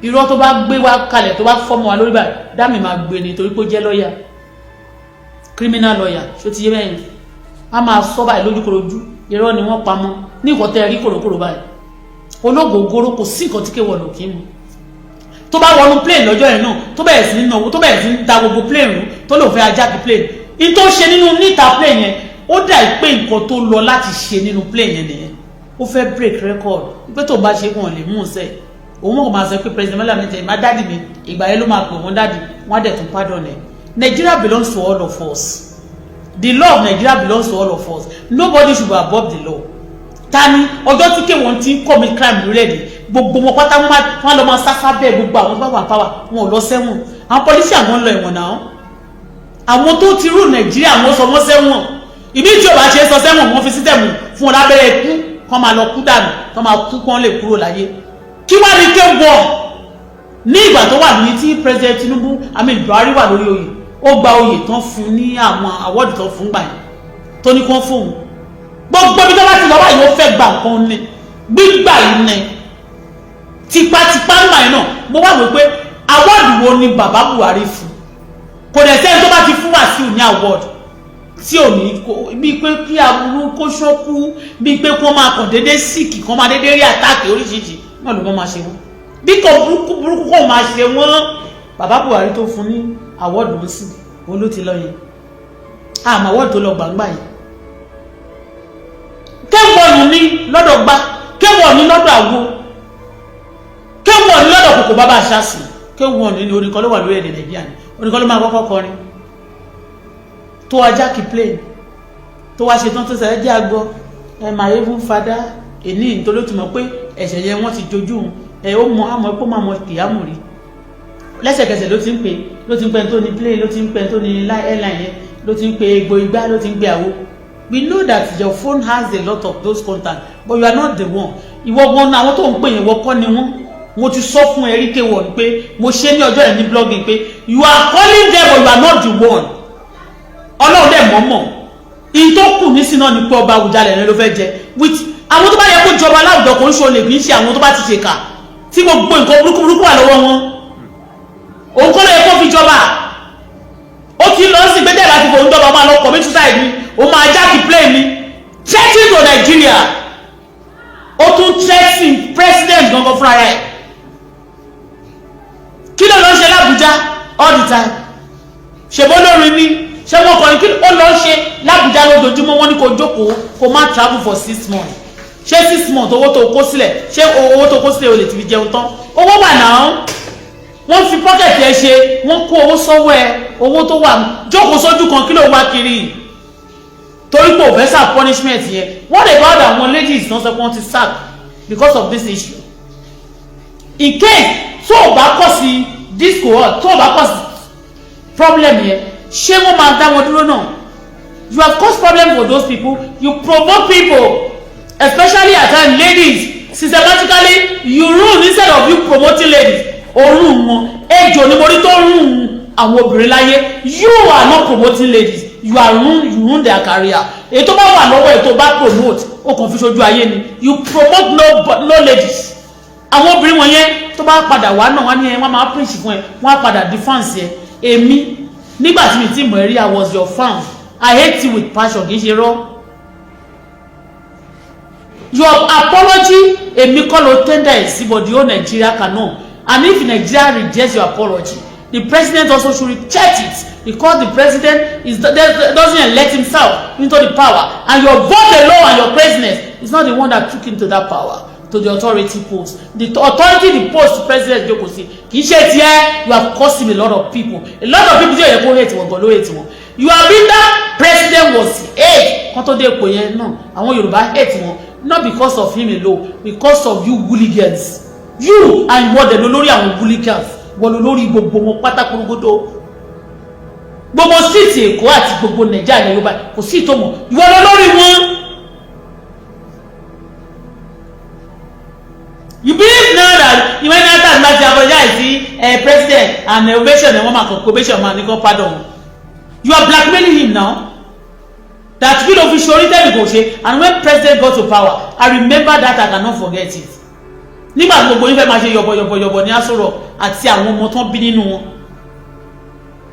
Irọ́ tó bá gbé wá kalẹ̀, tó bá fọ́mọ wa lórí báyìí, dámì máa gbé ni, torí pé ó jẹ́ lọ́ọ̀yà, criminal lawyer. Ṣó ti yé bẹ́yẹn? A máa sọ báyìí lójúkorojú, irọ́ ni wọ́n pamọ́ ní nǹkan tẹ́ rí kòrókòrò báyìí. Ológogoro, kò sí nǹkan tí K1 ò kí mu. Tó bá wọnú plane lọ́jọ́ yẹn náà, tó bẹ̀rẹ̀ sí ní náwó, tó bẹ̀rẹ̀ sí ní da gbogbo plane rú, tó lòun fẹ́ hijack plane, in tó ṣe nínú níta plane yẹn, ó dà pé nǹkan tó lọ láti ṣe nínú plane yẹn nìyẹn. Ó fẹ́ break record pé tó bá ṣe, wọn lè mú un sẹ́. Òun mọ̀ kò máa sọ pé President Bola Ahmed, má daddy mi. Ìgbà yẹn ló máa pè wọ́n daddy, wọ́n á dẹ̀ tún pardon ẹ̀. Nigeria belongs to all of us. The law of Nigeria belongs to all of us. Nobody should be above the law. Ta ni ọjọ́ tí K1 ti ń commit crime lórílẹ̀‐èdè, gbogbo wọn pátá wọn lọ máa sásá bẹ́ẹ̀. Gbogbo àwọn tó bá wà power, wọn ò lọ sẹ́wọ̀n. Àwọn politician wọn lọ ẹ̀wọ̀n náà. Àwọn tó ti rú Nàìjíríà, wọn sọ wọ́n sẹ́wọ̀n. Ìbí tí o bá ṣe sọ sẹ́wọ̀n, wọ́n fi system fún wọn lábẹ́rẹ́ ikú, kọ́ máa lọ kú dànù, kọ́ máa kú, kọ́ lè kúrò láyé. Kí wá ní K1? Ní ìgbà tó wà ní tí President Tinubu, I mean Buhari, wà lórí oyè, ó gba oyè tán fún ní àwọn award tán fún gbà yẹn tó ní kán fóun. Gbogbo ibi tó bá ti lọ báyìí, ó fẹ́ gba nǹkan ní gbígbà yìí ní tipátipá ńgbà yẹn náà. Mo wá wò pé award wo ni bàbá Buhari fún? Kò dẹ̀ sẹ́ni tó bá ti fún Wàsíù ní award tí ò ní bíi pé kí aburú kó ṣókú, bíi pé kó máa kàn déédéé sick, kó máa déédéé rí attack oríṣiríṣi náà ló máa ṣe wọ́n, bí kò burúkú burúkú kò máa ṣe wọ́n. Bàbá Buhari tó fún ní award ló sì òun ló ti lọ yẹn. Àmọ́ award tó lọ gbàngbà yẹn, kéwọ̀nù ní lọ́dọ̀ gbá, kéwọ̀nù ní lọ́dọ̀ àwo, kéwọ̀nù ní lọ́dọ̀ kòkò bàbá àṣàsùn. Kéwọ̀nù ní orin kan ló wà lórí èdè Nàìjíríà ní orin kan ló máa kọ́kọ́ kọrin tó ajá kí plane tó wá ṣetán tó sẹ́yẹ́ jẹ́ àgbọ̀ ẹ my even father èní, nítorí ó ti mọ̀ pé ẹ̀ṣẹ̀ yẹn wọ́n ti jojú ẹ. Ó mọ àmọ́ pé ó máa mọ kìyàmù rí. Lẹ́sẹ̀kẹsẹ̀ ló ti ń pè, ló ti ń pè tó ní plane, ló ti ń pè tó ní airline yẹn, ló ti ń pè egbò igbá, ló ti ń pè àwo. We know that your phone has a lot of those contacts, but you are not the one. Ìwọ gan àwọn tó ń pè yẹn, wọ́n kọ́ ni wọ́n. Mo ti sọ fún Eric wọ̀n pé mo ṣe ní ọjọ́ yẹn ní blogging pé you are calling them, but you are not the one. Ọlọ́run dẹ̀ mọ̀ọ́mọ̀ in tó kù nísìn náà ni pé ọba Àwùjalẹ̀ rẹ ló fẹ́ jẹ with àwọn tó bá yẹ kó jọba láwùjọ. Kò ń ṣe olè, kì í ṣe àwọn tó bá ti ṣèkà tí gbogbo nǹkan burúkú burúkú wà lọ́wọ́ wọn. Òun kọ́ ló yẹ kó fi jọba. Ó ti lọ sí gbẹ́dẹ̀ láti fòun jọba, máa lọ commit suicide ni, ó máa hijack plane ni, threatening to Nigeria. Ó tún threatening president gangan fúnra rẹ̀. Kí ló lọ ń ṣe l'Abuja all the time? Ṣèbó lórin ni? Ṣé wọ́n kọrin? Kí ó lọ ń ṣe l'Abuja lójoojúmọ́? Wọ́n ní kó jókòó, kó má travel for 6 months. Ṣé 6 months, owó tó kó sílẹ̀, ṣé owó tó kó sílẹ̀ o lè ti fi jẹun tán? Owó wà náà, wọ́n fi pocket ẹ ṣe, wọ́n kó owó sọ́wọ́ ẹ. Owó tó wà, jókòó sójú kan. Kí ló wá kiri? Torí pé ò fẹ́ serve punishment yẹn. What about àwọn ladies náà sọ pé wọ́n ti sack because of this issue? In case tó o bá kọ̀ sí this cohort, tó o bá kọ̀ sí problem yẹn, ṣé wọ́n máa dá wọn dúró náà? You have caused problem for those people. You provoke people, especially at times ladies. Systematically you ruin instead of you promoting ladies. Orun wọn ejò ni mo rí tó rún àwọn obìnrin láyé. You are not promoting ladies, you are ruin, you ruin their career. Èyí tó bá wà lọ́wọ́, èyí tó bá promote, ó kàn fi ṣojú ayé ni. You promote no ladies. Àwọn obìnrin wọ̀nyẹn tó bá padà wá náà, wọ́n ní ẹ wọ́n máa preach fún ẹ, wọ́n á padà defense ẹ. Èmi nígbà tí mi ti mọ̀ ẹ́ rí, I was your fan. I hate you with passion, kì í ṣe rọ́. Your apology, èmi kọ́ ló tender ẹ̀ sí, but the whole Nigeria cannot. And if Nigeria rejects your apology, the president also should reject it, because the president is doesn't elect himself into the power, and your vote alone and your craziness is not the one that took him to that power, to the authority post, the authority, the post president jókòó sí. Kì í ṣe tiẹ̀. You have cost him a lot of people, a lot of people tí yóò yẹ kó hate wọn gan ló hate wọn. You have been that president was hate kan tó dé ipò yẹn náà. Àwọn Yorùbá hate wọn, not because of him alone, because of you hooligans, you and ìwọ dẹ̀ ló lórí àwọn hooligans, wọ́n ló lórí gbogbo wọn pátákórógódó. Gbogbo street Èkó àti gbogbo Nàìjíríà ní Yorùbá, kò sí ìtòmọ̀, ìwọ ló lórí wọn. You believe now that when after láti apologize sí president and ovation ẹ̀, wọ́n máa kàn probation, máa ní kó pardon. You are blackmailing him now that kí ló fi ṣorí tẹ́lẹ̀ kò ṣe. And when president got to power, I remember that, I cannot forget it. Nígbà tí gbogbo yín fẹ́ máa ṣe yọ̀bọ̀yọ̀bọ̀yọ̀bọ̀ ní Aso Rock àti àwọn ọmọ tán bí nínú wọn,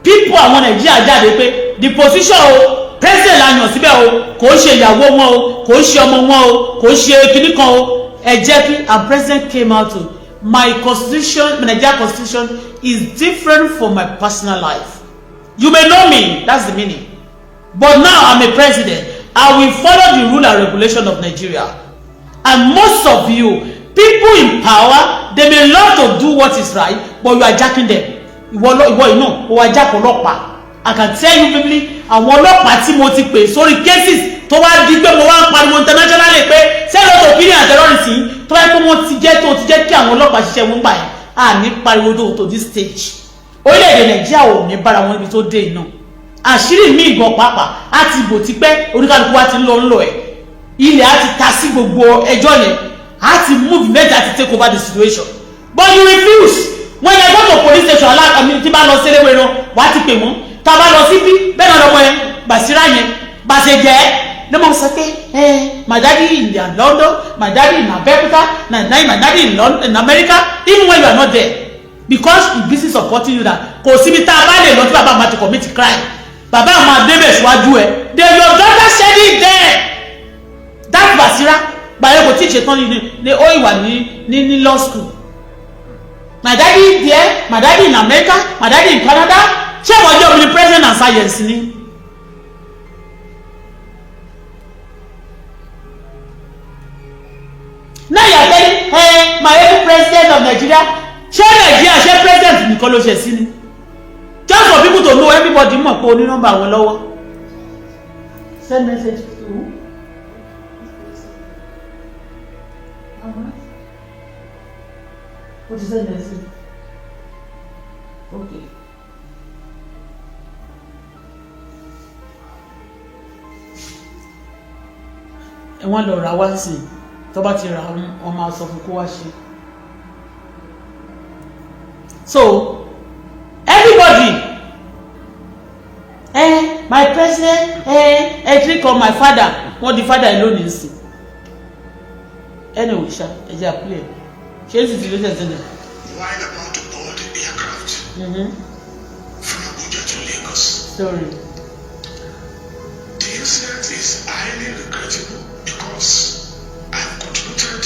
people àwọn Nàìjíríà jáde pé the position o, president la yàn síbẹ̀ o, kò ń ṣe ìyàwó wọn o, kò ń ṣe ọmọ wọn o, kò ń ṣe kinní kan o. Ẹ jẹ́ kí, and president came out to my constitution. Nigeria constitution is different from my personal life. You may know me, that's the meaning, but now I'm a president. I will follow the rule and regulation of Nigeria. And most of you people in power, they may love to do what is right, but you are jacking them. Ìwọ ìwọ yìí náà, ó wá jack ọlọ́pàá. I can tell you vividly, àwọn ọlọ́pàá tí mo ti pè sórí cases tó wá di pé mo wá ń pariwo internationally pé sẹ́yìn tó kiri and terrorism, tó wáyé pé wọ́n ti jẹ́ tó ti jẹ́ kí àwọn ọlọ́pàá ṣiṣẹ́ wọn gbà yẹn, à ní pariwo tó this stage. Orílẹ̀-èdè Nàìjíríà ò ní bára wọn níbi tó dé iná. Àṣírí mi ìgàn pàápàá á ti bò tipẹ́. Oníkálukú wa ti ń lọ ń lọ ẹ̀, ilẹ̀ á ti ta sí gbogbo ẹjọ́ yẹn, á ti move mẹ́ta, ti take over the situation, but you refuse. When I go to police station, aláàmì tí bá lọ sí eléwé náà, wà á ti pè wọ́n. Tá a bá lọ síbí bẹ́ẹ̀ náà, lọ́mọ yẹn Bàṣírà yẹn bàṣẹ jẹ́ ní mo sọ pé ẹ, my daddy in London, my daddy in Abẹ́òkúta, my daddy in London, in America, even when you are not there, because he busy supporting you, that kò síbi tá a bá lè lọ tí bàbá máa ti commit crime, bàbá máa débẹ̀ síwájú ẹ. Then your daughter said it there, that Basira gbàyẹ kò tí ì ṣetán ní ó ìwà ní law school. My daddy there, my daddy in America, my daddy in Canada. Ṣé wọ́n jẹ́ omni president and science ni? Now you are telling, hey, my every president of Nigeria. Ṣé Nigeria, ṣé president nìkan ló ṣe sí ni? Just for people to know, everybody mọ̀ pé o ní nọ́mbà wọn lọ́wọ́. Send message to who? What is send message? Okay. Ẹ wọ́n lọ ra wá sí i, tó bá ti ra, wọn máa sọ fún kó wá ṣe. So everybody, my president, drink on my father. Wọ́n di father ẹ lónìí sí. Anyway ṣá, ẹ jẹ́ àpilẹ̀ ṣé sì ti ló tẹ̀sí ní. While about to board the aircraft from Abuja to Lagos. Sorry. The incident is highly regrettable because I have contributed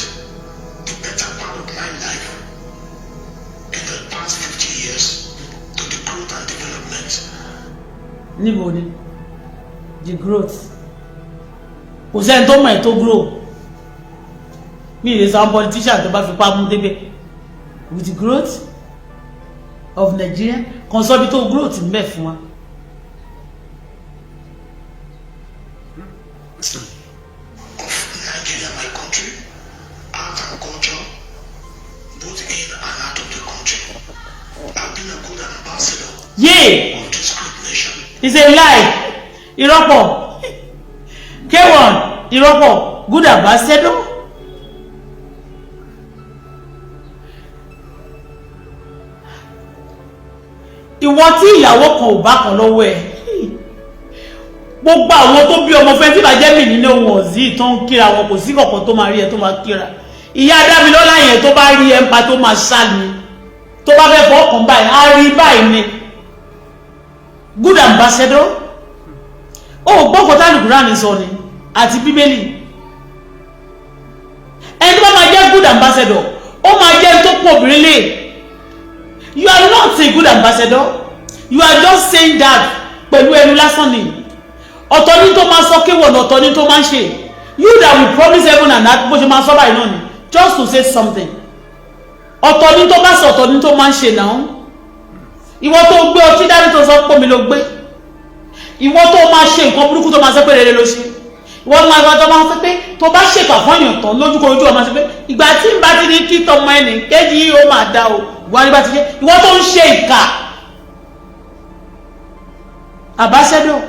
the better part of my life in the past 50 years to the growth and development Níbo ni the growth? Kò sẹ́ni tó mọ̀ ẹ́ tó grow. Mi ì lè sọ àwọn politician tó bá fipá mú débẹ̀ with the growth of Nigeria kan, sọ bí tó growth ń bẹ fún wa. Of Nigeria, my country, art and culture, both in and out of the country. I've been a good ambassador Yay! of this great nation. It's a lie. Ìrọ́pọ̀ K1, ìrọ́pọ̀. Good ambassador. Ìwọ tí ìyàwó kan ò bá kan lọ́wọ́ ẹ̀, gbogbo àwọn tó bí ọmọ fẹ́ tí bàjẹ́ mi nínú wọn ọ̀zí tó ń kíra wọn, kò sí kọ̀ọ̀kan tó máa rí ẹ tó máa kíra. Ìyá Dámilọ́lá yẹn, tó bá rí ẹ ń pa, tó máa ṣá ni. Tó bá fẹ́ fọ́ ọkàn báyìí, á rí báyìí ni. Good ambassador, ó gbọ́ kọ́tà Kùránì sọ ni àti Bíbélì. Ẹni tó bá máa jẹ́ good ambassador, ó máa jẹ́ tó pọ̀ obìnrin lè. You are not a good ambassador. You are just saying that pẹ̀lú ẹnu lásán ni. Ọ̀tọ̀ ní tó máa sọ kéwọ̀n, ọ̀tọ̀ ní tó máa ń ṣe. You that will promise heaven and earth, bó ṣe máa sọ báyìí náà ni, just to say something. Ọ̀tọ̀ ní tó bá sọ, ọ̀tọ̀ ní tó máa ń ṣe náà. Ìwọ tó gbé ọtí dání, tó sọ pé mi ló gbé. Ìwọ tó máa ṣe nǹkan burúkú, tó máa sọ pé rere ló ṣe. Ìwọ máa gbọ́ tó máa sọ pé tó bá ṣèkà fún èèyàn tán lójúkorojú, ọ máa sọ pé ìgbà tí n bá ti ní kí tọmọ ẹnì kejì ó máa dá o. Ìwọ ní bá ti ṣe, ìwọ tó ń ṣe ìkà, ambassador.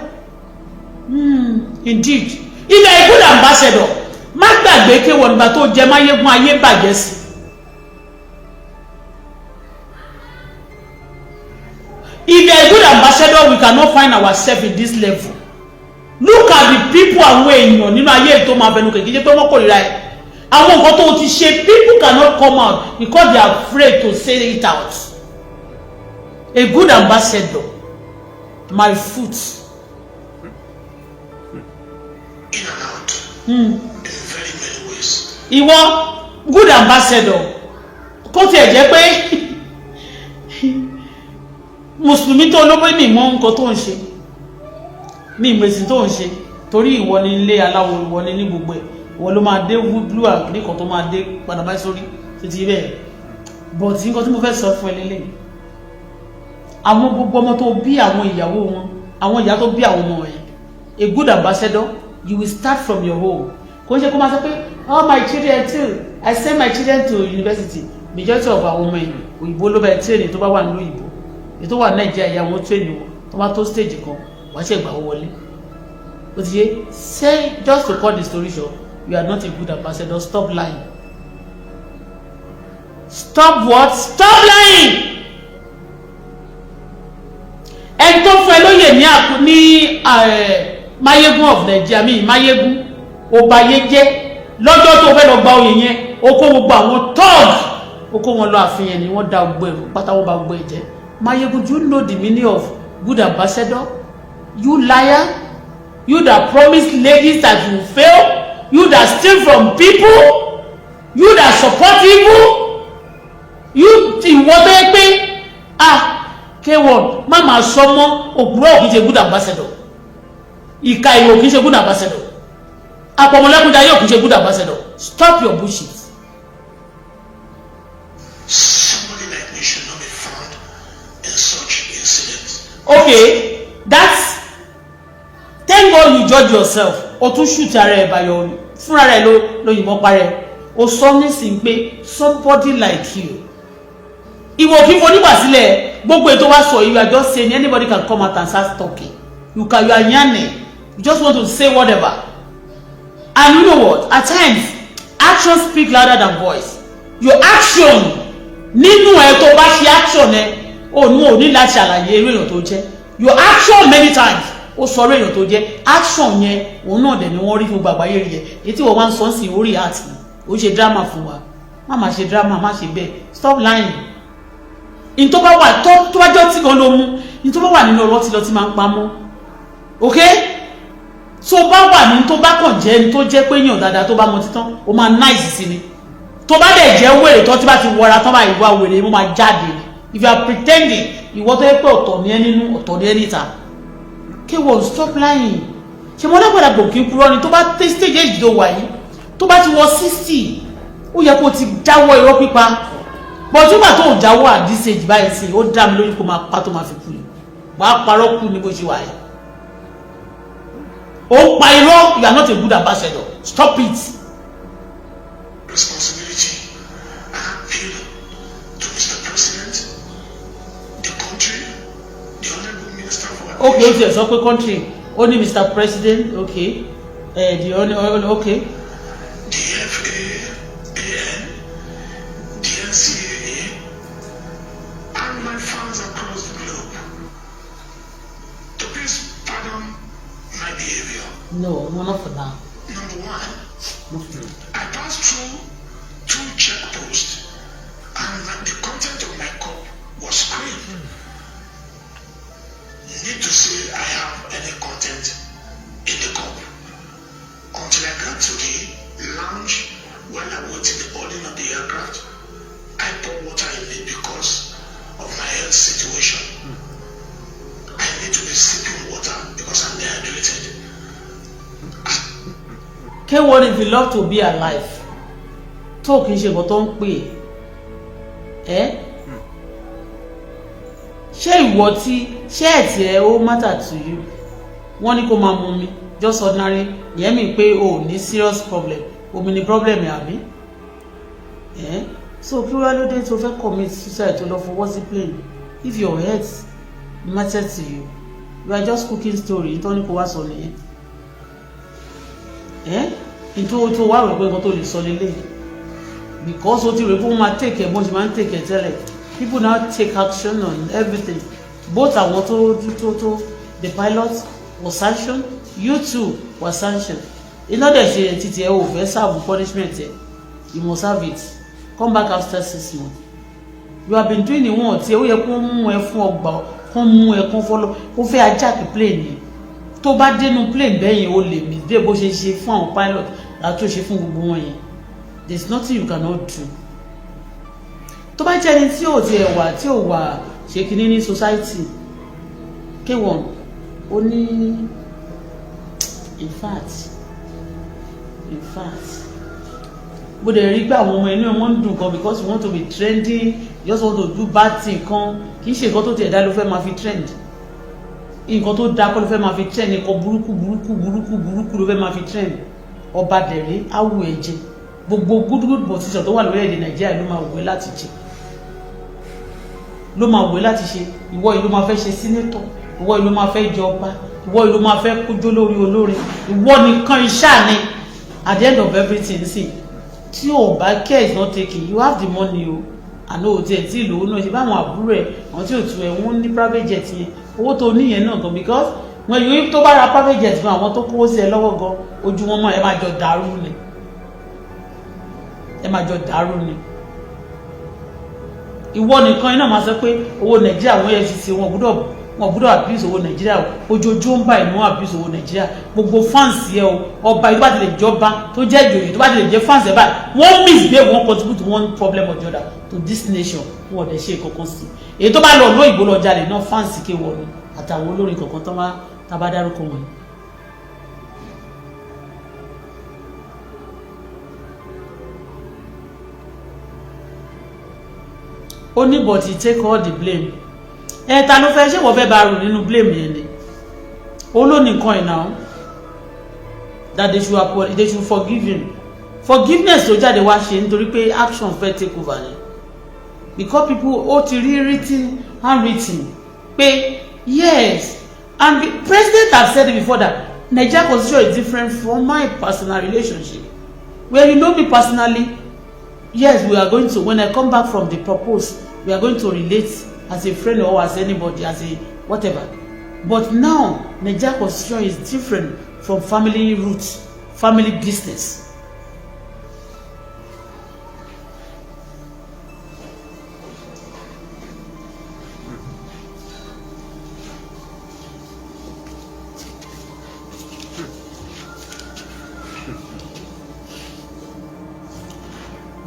Indeed, ilẹ̀ a good ambassador. Má gbàgbé kéwọ́n nígbà tó jẹ máyégún, ayé bàjẹ́ sí. If you are a good ambassador, we cannot find ourselves in this level. Look at the people, àwọn èèyàn nínú ayé tó máa fẹnu kèké jẹ́ pé wọ́n kórìíra ẹ̀, àwọn nǹkan tó ti ṣe, people cannot come out because they are afraid to say it out. A good ambassador, my foot. In and out in very many ways. Ìwọ good ambassador, kó tiẹ̀ jẹ́ pé mùsùlùmí tó ló pé mi mọ nǹkan tó ń ṣe, mi ìmọ̀ẹ́sìn tó ń ṣe, torí ìwọ ni ilé aláwo, ìwọ ni ní gbogbo ẹ̀, ìwọ ló máa dé blue and nìkan tó máa dé padà báyìí sórí títí bẹ́ẹ̀. But nǹkan tí mo fẹ́ sọ fún ẹ lélẹ̀, àwọn gbogbo ọmọ tó bí, àwọn ìyàwó wọn, àwọn ìyá tó bí àwọn ọmọ yẹn, a good ambassador, you will start from your home. Kò ń ṣe kó máa sọ pé all my children too, I send my children to university. Majority of àwọn ọmọ yẹn, òyìnbó ló bẹ train. Tó bá wà nílùú òyìnbó, èyí tó wà ní Nàìjíríà, ìyá wọn train wọn, tó bá tó stage kan, wàá ṣe gbà wọ́n wọlé. Ó ti yé. Say, just to cut the story short, you are not a good ambassador. Stop lying. Stop what? Stop lying. Ẹni tó fún ẹ lóyè ní àkú ní Mayegun of Nigeria mi, Mayegun ọbayé jẹ́. Lọ́jọ́ tó fẹ́ lọ gba oyè yẹn, ó kó gbogbo àwọn thugs, ó kó wọn lọ àfihàn ni wọ́n da gbogbo ẹ̀rù pátá, wọ́n ba gbogbo ẹ̀ jẹ́. Mayegun, do you know the meaning of good ambassador? You liar, you that promise ladies that you fail, you that steal from people, you that support evil, you, ìwọ tó yẹ pé, ah, K1, má máa sọ mọ́. Òpùrọ̀ kì í ṣe good ambassador, ìka ìwò kì í ṣe good ambassador, àpọ̀mọlẹ́kúnjayé kì í ṣe good ambassador. Stop your bullshit. Somebody like me should not be found in such incidents. Okay, that's, thank God you judge yourself. O tún shoot ara ẹ̀ báyọ̀ fúnra rẹ̀ ló yìnbọn parẹ́. O sọ nísìnyí pé somebody like you, ìwọ kì í fonígbà sílẹ̀. Gbogbo ètò wa sọ, you are just saying anybody can come out and start talking. You can, you are yarning, you just want to say whatever. And you know what? At times, action speak louder than voice. Your action nínú ẹ, tó bá ṣe action ẹ, ò ní ò ní láti ṣàlàyé irú èèyàn tó jẹ́. Your action many times, ó sọ irú èèyàn tó jẹ́. Action yẹn, òun náà dẹ̀ ni wọ́n rí fún gbàgbáyé rí yẹn. Èyí tí wọ́n wá ń sọ sí orí àti ó ṣe drama fún wa. Má má ṣe drama, má ṣe bẹ́ẹ̀. Stop lying. In tó bá wà, tó bá jọ́ tí kan ló mú in tó bá wà nínú ọlọ́tí lọ́tí máa ń pamọ́. Ok, tó bá wà ní, tó bá kàn jẹ́ ní tó jẹ́ pé yàn dáadáa, tó bá mọ títán, ó máa nice sí ni. Tó bá dẹ̀ jẹ́ wèrè tó tí bá ti wọra tán bá ìwà wèrè, mo máa jáde ni. If you are pretending, ìwọ tó yẹ pé ọ̀tọ̀ ní ẹ nínú, ọ̀tọ̀ ní ẹ níta. K1, stop lying. Ṣe mo lágbàdà gbòkè kúrọ́ ni? Tó bá tẹ́ stage age tó wà yìí, tó bá ti wọ 60, ó yẹ kó ti jáwọ́ irọ́ pípa. But nígbà tó ń jáwọ́ at this age báyìí sí, ó dá mi lójú kó máa pa tó máa fi kú ni. Wàá parọ́ kú ni bó ṣe wà yìí. Ó ń pa irọ́. You are not a good ambassador. Stop it. Responsibility and appeal to Mr. President, the country, the Honorable Minister for Okay, ó tiẹ̀ sọ pé country, ó ní Mr. President. Okay, the only, okay. The FAAN, the NCAA, and my fans across the globe to please pardon my behavior. No, not for now. Number one, Not for now. I passed through two checkposts and the content of my cup was screened. Need to say I have any content in the cup until I got to the lounge while I waited the boarding of the aircraft. I pour water in it because of my health situation. I need to be sipping water because I'm dehydrated. K1, if you love to be alive, tó kì í ṣe nǹkan tó ń pè é, ṣé ìwọ tí ṣé ẹ̀tì ẹ̀ ó matter to you? Wọ́n ní kó máa mu omi, just ordinary. Ìyẹn mi pé o ò ní serious problem, omi ni problem ẹ̀, àbí ẹ̀? So kí wàá ló dé tó fẹ́ commit suicide, tó lọ fọwọ́ sí plane? If your health matter to you, you are just cooking story. Nítorí kó wá sọ nìyẹn ẹ́, nítorí tó wá rò pé nǹkan tó lè sọ lélẹ̀, because o ti rò pé wọ́n máa take ẹ̀ bọ́n ṣe máa ń take ẹ̀ tẹ́lẹ̀. People now take action on everything, both àwọn tó the pilot was sanctioned, you too was sanctioned. Iná dẹ̀ ṣe títí ẹ ò fẹ́ serve punishment ẹ, you must have it. Come back after 6 months. You have been doing ìwọ̀n tí ó yẹ kó mú ẹ fún ọgbà, kó mú ẹ kó fọlọ́. Ó fẹ́ hijack plane yẹn. Tó bá dénú plane bẹ́yìn, o lè misbehave bó ṣe ṣe fún àwọn pilot láti tó ṣe fún gbogbo wọn yẹn. There is nothing you cannot do. Tó bá jẹ́ ẹni tí ò tiẹ̀ wà, tí ò wà ṣe kínní ní society, K1, ó ní, in fact, bó dẹ̀ rí pé àwọn ọmọ inú wọn ń dùn gan because you want to be trending, you just want to do bad thing kan. Kì í ṣe nǹkan tó tiẹ̀ dá ló fẹ́ máa fi trend. Nǹkan tó dá kọ́ ló fẹ́ máa fi trend. Nǹkan burúkú burúkú burúkú burúkú ló fẹ́ máa fi trend. Ọba dẹ̀rẹ́ awù ẹ̀jẹ̀ gbogbo good good position tó wà lórílẹ̀‐èdè Nàìjíríà ló máa wù ẹ́ láti jẹ, ló máa wù ẹ́ láti ṣe. Ìwọ yìí ló máa fẹ́ ṣe senator, ìwọ yìí ló máa fẹ́ jọba, ìwọ yìí ló máa fẹ́ kójó lórí olórin. Ìwọ nìkan iṣẹ́ ni. At the end of everything, see, tí o bá care is not taking, you have the money o. Àná òtí ẹ̀ tí ìlú náà ṣe báwọn àbúrò ẹ̀, àwọn tí ò tu ẹ̀, wọ́n ní private jet yẹn, owó tó ní yẹn náà gan, because when you tó bá ra private jet gan, àwọn tó kówó sí ẹ lọ́wọ́ gan, ojú wọn mọ́. Ẹ máa jọ dàrú ni, ẹ máa jọ dàrú ni. Ìwọ nìkan iná máa sọ pé owó Nàìjíríà, wọn EFCC, wọn gbọ́dọ̀ abuse owó Nàìjíríà o. Ojoojúmọ́ báyìí ni wọ́n abuse owó Nàìjíríà. Gbogbo fans yẹ o, ọba yìí tó bá ti lè jọba, tó jẹ́ ìjòyè, tó bá ti lè jẹ́ fans ẹ̀ báyìí, wọ́n misbehave, wọ́n contribute one problem or the other to this nation. Wọn ò dẹ̀ ṣe kankan sí. Èyí tó bá lọ lóyìnbó lọ jalè náà, fans kéwọ́ ni, àtàwọn olórin kankan tó máa tá bá dárúkọ wọ̀nyí. Ó ní, but he take all the blame. Ẹ ta ló fẹ́ ṣé wọ́n fẹ́ bá rò nínú blame yẹn ni? Ó ló ní nǹkan ìnáwó that they should forgive him. Forgiveness tó jáde wá ṣe nítorí pé action fẹ́ take over ni, because people ó ti rí written, handwritten pé yes. And the president have said it before that Nigeria constitution is different from my personal relationship. Where you know me personally, yes, we are going to, when I come back from the purpose, we are going to relate as a friend or as anybody, as a whatever. But now Nigeria constitution is different from family roots, family business.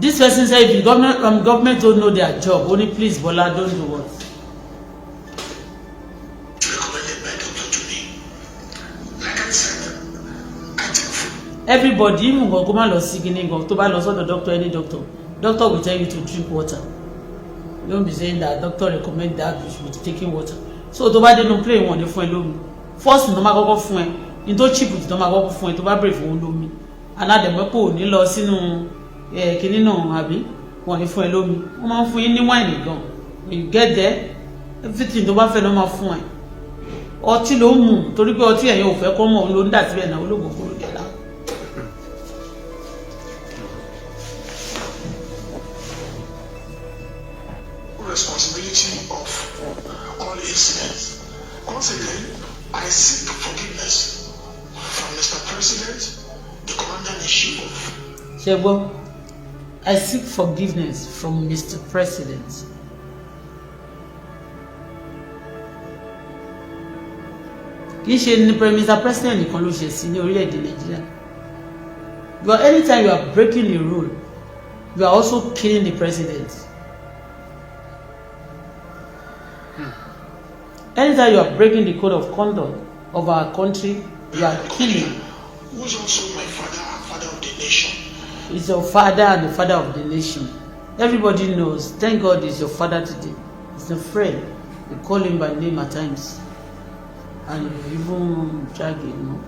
This person say if the government don't know their job, only please, Bola, don't do what? Recommended by doctor to me. Like I said, I take food. Everybody, even gan kó má lọ sí kíní gan, tó bá lọ sọ́dọ̀ doctor, any doctor, doctor will tell you to drink water. Don't be saying that doctor recommend that you should be taking water. So tó bá dénú plane, wọn ní fún ẹ lómi. First tó máa kọ́kọ́ fún ẹ ní tó cheap jù, tó máa kọ́kọ́ fún ẹ tó bá bèrè fún lómi, aládẹ̀mọ́pọ̀ ò ní lọ sínú ẹ kíní náà, àbí wọn ní fún ẹ lómi. Wọ́n máa ń fún yín ní wine gan. When you get there, everything tó bá fẹ́ ló máa fún ẹ. Ọtí ló ń mú torí pé ọtí ẹ̀yin ò fẹ́ kọ́ mọ̀, òun ló ń dà síbẹ̀ náà, olóògùn kúrò jẹ̀ náà. Responsibility of all incidents. Once again, I seek forgiveness from Mr. President, the Commander-in-Chief of Ṣe gbọ́? I seek forgiveness from Mr. President. Kì í ṣe ní Mr. President nìkan ló ṣe sí ní orílẹ̀-èdè Nàìjíríà, but anytime you are breaking the rule, you are also killing the president. Anytime you are breaking the code of conduct of our country, you are killing. Who is also my father and father of the nation. He's your father and the father of the nation. Everybody knows. Thank God he's your father today. He's a friend. You call him by name at times. And you even drag him. No?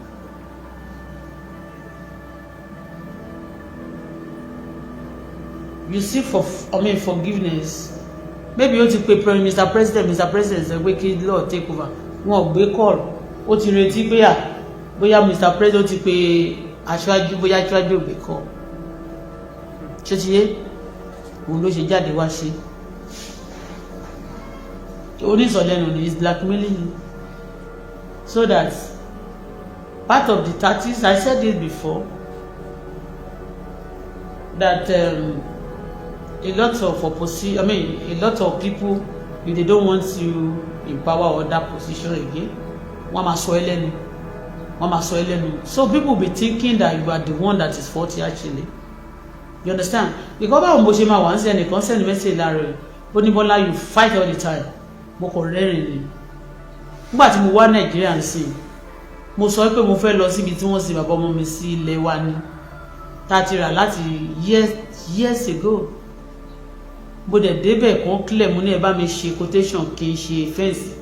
You seek for, I mean, forgiveness. Maybe ó ti pe Mr. President, Mr. President sọ pé kí law take over. Wọn ò gbé call. Ó ti retí pé à bóyá Mr. President ti pe aṣáájú, bóyá aṣáájú ò gbé call, ṣé ti yé? Òun ló ṣe jáde wá ṣe onísọ̀lẹ́nu ni. Is blackmailing you so that part of the tactics, I said it before that a lot of opposition, I mean, a lot of people, if they don't want you in power or that position again, wọ́n máa sọ ẹ́ lẹ́nu, wọ́n máa sọ ẹ́ lẹ́nu. So people be thinking that you are the one that is faulty actually, you understand? Because báwo mo ṣe máa wà ń sẹ, ẹnìkan send message lára rẹ̀, ó ní, "Bọ́lá, you fight all the time." Mo kò rẹ́rìn ni. Nígbà tí mo wá Nàìjíríà ń sìn, mo sọ pé mo fẹ́ lọ síbi tí wọ́n sin bàbá ọmọ mi sí. Ilé wa ni tá a ti rà láti years, years ago. Mo dẹ̀ débẹ̀ kàn clear. Mo ní ẹ bá mi ṣe quotation kí n ṣe fence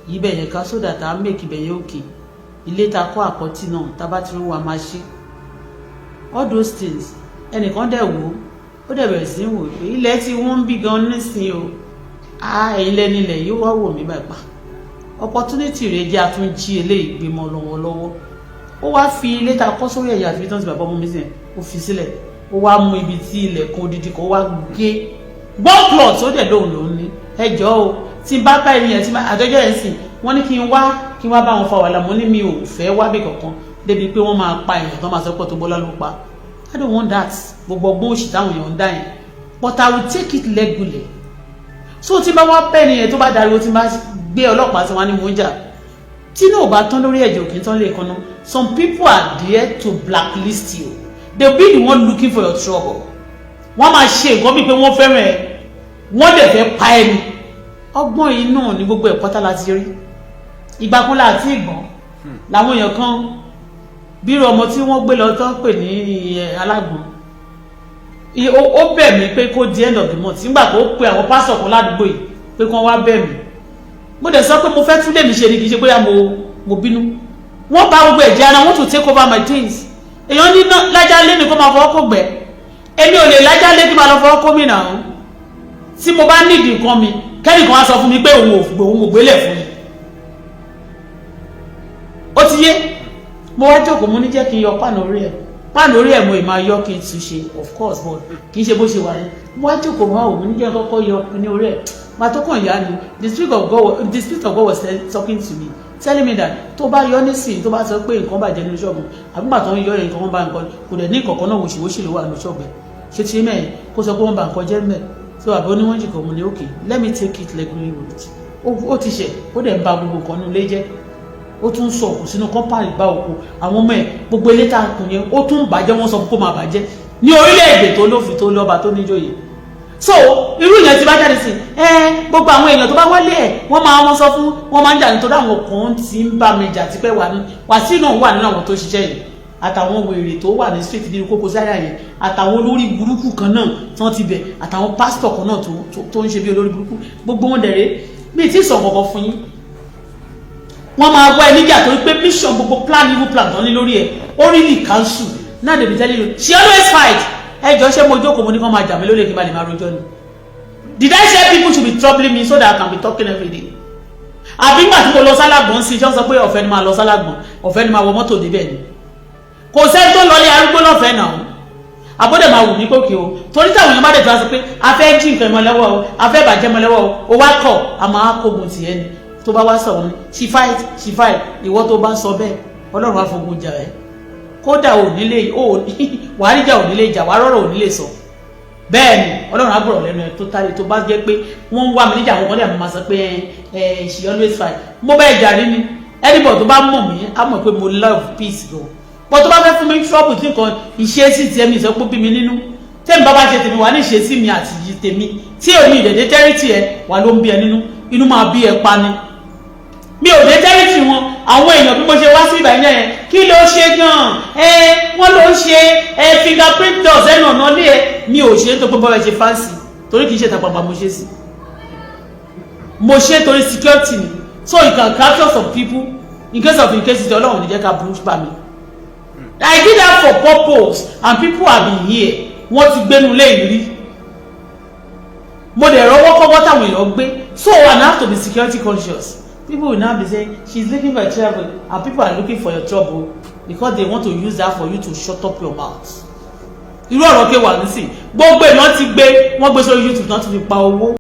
yíbẹ̀ yẹn ká, so that a make ibẹ̀ yẹn òkè. Ilé ta kọ́ àkọ́tì náà, tá a bá ti rí wa máa ṣe all those things. Ẹnìkan dẹ̀ wò ó, dẹ̀ bẹ̀rẹ̀ sí í wò pé ilẹ̀ tí wọ́n ń bí gan nísìnyí o. Ah, ẹ̀yin lẹ́ni ilẹ̀ yìí wá wò mí báyìí pa. Opportunity rẹ̀ jẹ́ àtúnjí eléyìí gbémọ lọ́wọ́lọ́wọ́. Ó wá fi ilé ta kọ́ sórí ẹ̀yà àti ibi tí wọ́n ti bàbá ọmọ mi sìn, ó fi sílẹ̀. Ó wá mú ibi tí ilẹ̀ kan odidi kan, ó wá gé One plot ó dẹ̀ lóhùn lòún ní. Ẹ jọ̀ọ́ o, tí n bá bá ẹni yẹn, tí àjọjọ́ yẹn sìn, wọ́n ní kí n wá bá wọn fa wàhálà. Mo ní mi ò fẹ́ wá bí kankan débi pé wọ́n máa pa èèyàn tó máa sọ pé Auto Bola ló pa. I don't want that. Gbogbo ọgbọ́n òṣì táwọn èèyàn ń dá yẹn, but I will take it legally. So tí n bá wá bẹ́ẹ̀ nìyẹn, tó bá dariwo, tí n bá gbé ọlọ́pàá tí wọ́n á ní mò ń jà, tí náà ò bá tán lórí ẹ̀jẹ̀, òkè tán lè kanná. Some people are there to blacklist you. They be the one looking for your trouble. Wọ́n máa ṣe nǹkan bíi pé wọ́n fẹ́ràn ẹ, wọ́n dẹ̀ fẹ́ pa ẹ́ ni. Ọgbọ́n yìí náà ní gbogbo ẹ̀kọ́ tá láti rí. Ìgbà kan láti ìgbọ́n làwọn èèyàn kan bírò ọmọ tí wọ́n gbé lọ tó ń pè ní alágbọ̀n, ó bẹ̀ mí pé kó di end of the month. Nígbà tó pe àwọn pásọ̀ kan ládùúgbò yìí pé kí wọ́n wá bẹ̀ mí, mo dẹ̀ sọ pé mo fẹ́ tún lèmi ṣe ni, kì í ṣe bóyá mo bínú. Wọ́n bá gbogbo ẹ̀jẹ̀ ara wọn to take over my things. Èèyàn ní lájà lé mi kó máa fọwọ́ kó gbẹ. Èmi ò lè lájà lé kí máa lọ fọwọ́ kó mi nà ó. Tí mo bá nídìí nǹkan mi, kẹ́nìkan wá sọ fún mi pé òun ò gbélé fún mi, ó ti yé. Mo wá jókòó, mo ní jẹ́ kí n yọ páànù orí ẹ̀. Páànù orí ẹ̀ mo ì máa yọ kí n tún ṣe, of course, but kì í ṣe bó ṣe wà yẹn. Mo wá jókòó, mo wá wò, mo ní jẹ́ kọ́kọ́ yọ ní orí ẹ̀. Màá tó kàn yá ni the spirit of God was talking to me, telling me that tó bá yọ nísìnyí, tó bá sọ pé nǹkan bàjẹ́ nínú ṣọ́ọ̀bù, àbúgbà tó ń yọ yẹn, nǹkan bá nǹkan kò dẹ̀ ní ìkọ̀kọ̀ náà, wòṣìwòṣì ló wà nínú ṣọ́ọ̀bù ẹ̀. Ṣé ti mẹ́rin kó sọ pé wọ́n bà nǹkan jẹ́ mẹ́ so àbí oníwọ̀n jìkọ̀. Mo ní okay, let me take it legally route. Ó ti ṣẹ̀, ó dẹ̀ ń ba gbogbo nǹkan nínú ilé jẹ́. Ó tún sọ òkú sínú kọ́mpánì, bá òkú àwọn ọmọ ẹ̀, gbogbo ilé tá a kùn yẹn, ó tún bàjẹ́. Wọ́n sọ kó máa bàjẹ́ ní orílẹ̀-èdè tó lófin, tó lọ́ba, tó níjòyè. So irú ìyẹn ti bá jáde sí ẹ, gbogbo àwọn èèyàn tó bá wálé ẹ, wọ́n máa wọ́n sọ fún wọ́n máa ń jà nítorí àwọn kan tí ń bá mi jà tipẹ́. Wà ní Wàsíù náà wà nínú àwọn tó ṣiṣẹ́ yìí, àtàwọn wèrè tó wà ní street nínú Koko Zaria yẹn, àtàwọn olórí burúkú kan náà tí wọ́n ti bẹ̀, àtàwọn pásítọ̀ kan náà tó ń ṣe bí olórí burúkú. Gbogbo wọn dẹ̀rẹ́ mi tí sọ kankan fún yín. Wọ́n máa wá ẹ níjà torí pé mission, gbogbo plan, evil plan tó ní lórí ẹ̀, ó really cancel. Now they be telling you she always fight. Ẹ jọ, ṣé mo jókòó, mo ní kó máa jà mí lólè kí n bá lè máa rojọ́ ni? Did I say people should be troubling me so that I can be talking every day? Àbí nígbà tí mo lọ sálágbọ̀n sí, ṣé wọ́n sọ pé ọ̀fẹ́ ni máa lọ sálágbọ̀n, ọ̀fẹ́ ni máa wọ mọ́tò débẹ̀ ni? Kò sẹ́ni tó lọlé arúgbó lọ́fẹ̀ẹ́ náà. Àbọ̀dẹ̀ máa wù mí kókè o, torí táwọn èèyàn bá dẹ̀ tó wá sọ pé a fẹ́ jí nǹkan ìmọ̀ lọ́wọ́ o, a fẹ́ bàjẹ́ mọ́ lọ́wọ́ o, o wá kọ̀, a máa kógun tiẹ̀ ni. Tó bá wá sọ̀rọ̀ ni she fight, she fight. Ìwọ tó bá sọ bẹ́ẹ̀, Ọlọ́run á fogun jà ẹ́. Kódà ò nílé ò wàá ríjà, ò nílé jà, wàá rọ̀rọ̀, ò nílé sọ. Bẹ́ẹ̀ ni Ọlọ́run á gbọ̀rọ̀ lẹ́nu ẹ̀ tó tálẹ̀. Tó bá jẹ́ pé wọ́n ń wá mi níjà, àwọn kan dẹ̀ máa sọ pé ẹ she always fight. Mo bẹ́ẹ̀ jà rí ni. Anybody tó bá mọ̀ mí á mọ̀ pé mo love peace gan, but tó bá fẹ́ fún mi trouble, tí nǹkan ìṣesí tiẹ̀ mi sọ pé bí mi nínú, tẹ́mi bá bá ṣe tèmi wà ní ìṣesí mi àti tèmi tí èmi ìdẹ̀dẹ̀ tẹ́rìtì ẹ wà ló ń bí ẹ nínú, inú máa bí ẹ pa ni. Mi ò dé tẹ́rìtì wọn. Àwọn èèyàn bí mo ṣe wá sí ìbàyẹn yẹn, kí ló ṣe gan ẹ? Wọ́n ló ń ṣe ẹ fingerprint dust ẹnu ọ̀nà lé ẹ. Mi ò ṣe é tó pé bọ́lá ṣe fáǹsì, torí kì í ṣe tàpapà. Mo ṣe sí, mo ṣe torí security ni, so you can capture some people in case Ọlọ́run ní jẹ́ ká burú pa mi. I did that for purpose and people have been here. Wọ́n ti gbénu lé ìrírí, mo dẹ̀ rọwọ́ kọ́kọ́ táwọn èèyàn gbé. So I have to be security conscious. People will now be saying she is looking for trouble, and people are looking for your trouble because they want to use that for you to shut up your mouth. Irú ọ̀rọ̀ kéwàá nísìn, gbogbo èèyàn ti gbé, wọ́n gbé sórí YouTube náà ti fi pa owó.